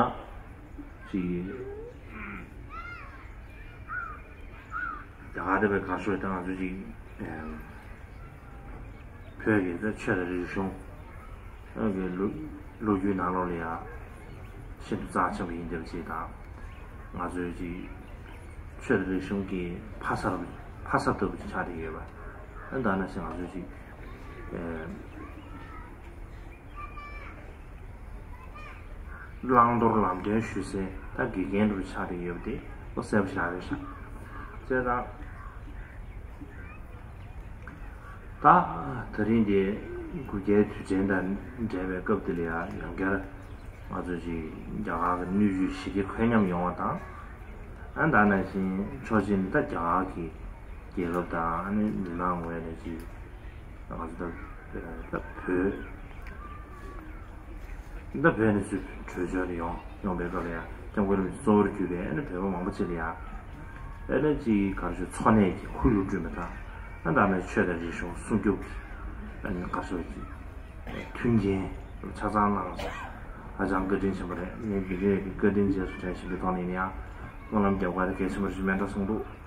ཅིག་རྒྱ་གར་དེ་བས་ག་ཚོད་ད་ང་ཚོ་ཅིག་བོད་ཀྱི་ད་ཆོས་དང་རིག་གཞུང་གི་ལོ་ལོ་རྒྱུས་ནང་ལོགས་ལ་ཡང་ཤིན་ཏུ་རྩ་ཆེན་པོ་ཡིན་བསྡད་པ་ཅིག་དང་། ང་ཚོའི་ཅིག་ཆོས་དང་རིག་གཞུང་གི་ཕ་གསར་ཕ་གསར་ལྟ་བུ་ཅིག་ཆགས་བསྡད་ཡོད་པ། ཨ་ད་ནང་བཞིན་ང་ཚོའི་ཅིག་ཨེ་བླང་དོར་ལམ་སྟོན་ཞུ་སའི་ད་དགེ་རྒན་འདྲ་བོ་ཆགས་བསྡད་ཡོད་པ་དེ་ཨོ་གསལ་པོ་ཞིག་རེད་ཤག་བྱས་ཙང་ད་ད་རིང་འདི་གུ་གེའི་དུས་དྲན་དང་འབྲེལ་བའི་སྐབས་འདི་ལ་ཡང་ཡང་བསྐྱར་ང་ཚོ་ཅིག་རྒྱ་གར་གྱི་སྣོད་བཅུད་ཞི་བདེ་འཁོད་མཉམ་ཡོང་བ་དང་། ཨ་ད་ནང་བཞིན་ཕྱོགས་གཅིག་ནས་ད་རྒྱ་གར་གྱི་རྒྱལ་ཁབ་དང་ཨ་ནི་མི་མང་ངོས་ནས་ཅིག་ང་ཚོ་ད་ད་བོད་ད་བོད་ནས་ཚུར་བྲོས་བྱོལ་དུ་ཡོང་ཡོང་པའི་སྐབས་ལ་ཡང་སྐྱབས་མགོན་རིན་པོ་ཆེ་གཙོ་བོར་གྱུར་པའི་ཨ་ནི་བོད་པ་མང་པོ་ཅིག་ལ་ཡང་ཨ་ནི་ཅིག་ག་རེ་ཞུ་འཚོ་གནས་ཀྱི་ཁོར་ཡུག་བསྐྲུན་པ་དང་། ཨ་ད་ནི་ཆོས་དང་རིག་གཞུང་སྲུང་སྐྱོབ་ཀྱི་ཨ་ནི་ག་རེ་ཞུ་ཅིག་མཐུན་རྐྱེན་ཆ་ཚང་གནང་སོང་། ཧ་ཅང་བཀའ་དྲིན་ཆེན་པོ་རེད། ངས་འདི་འདྲའི་བཀའ་དྲིན་རྗེས་སུ་དྲན་བཞིན་པའི་ཐོག་ནས་ཡིན་ཡང་ སྨོན་ལམ་རྒྱབ་ག་རེ་གལ་ཆེན་པོ་རེད་ཅེས་མེ་མདའ་གསུངས་འདུག།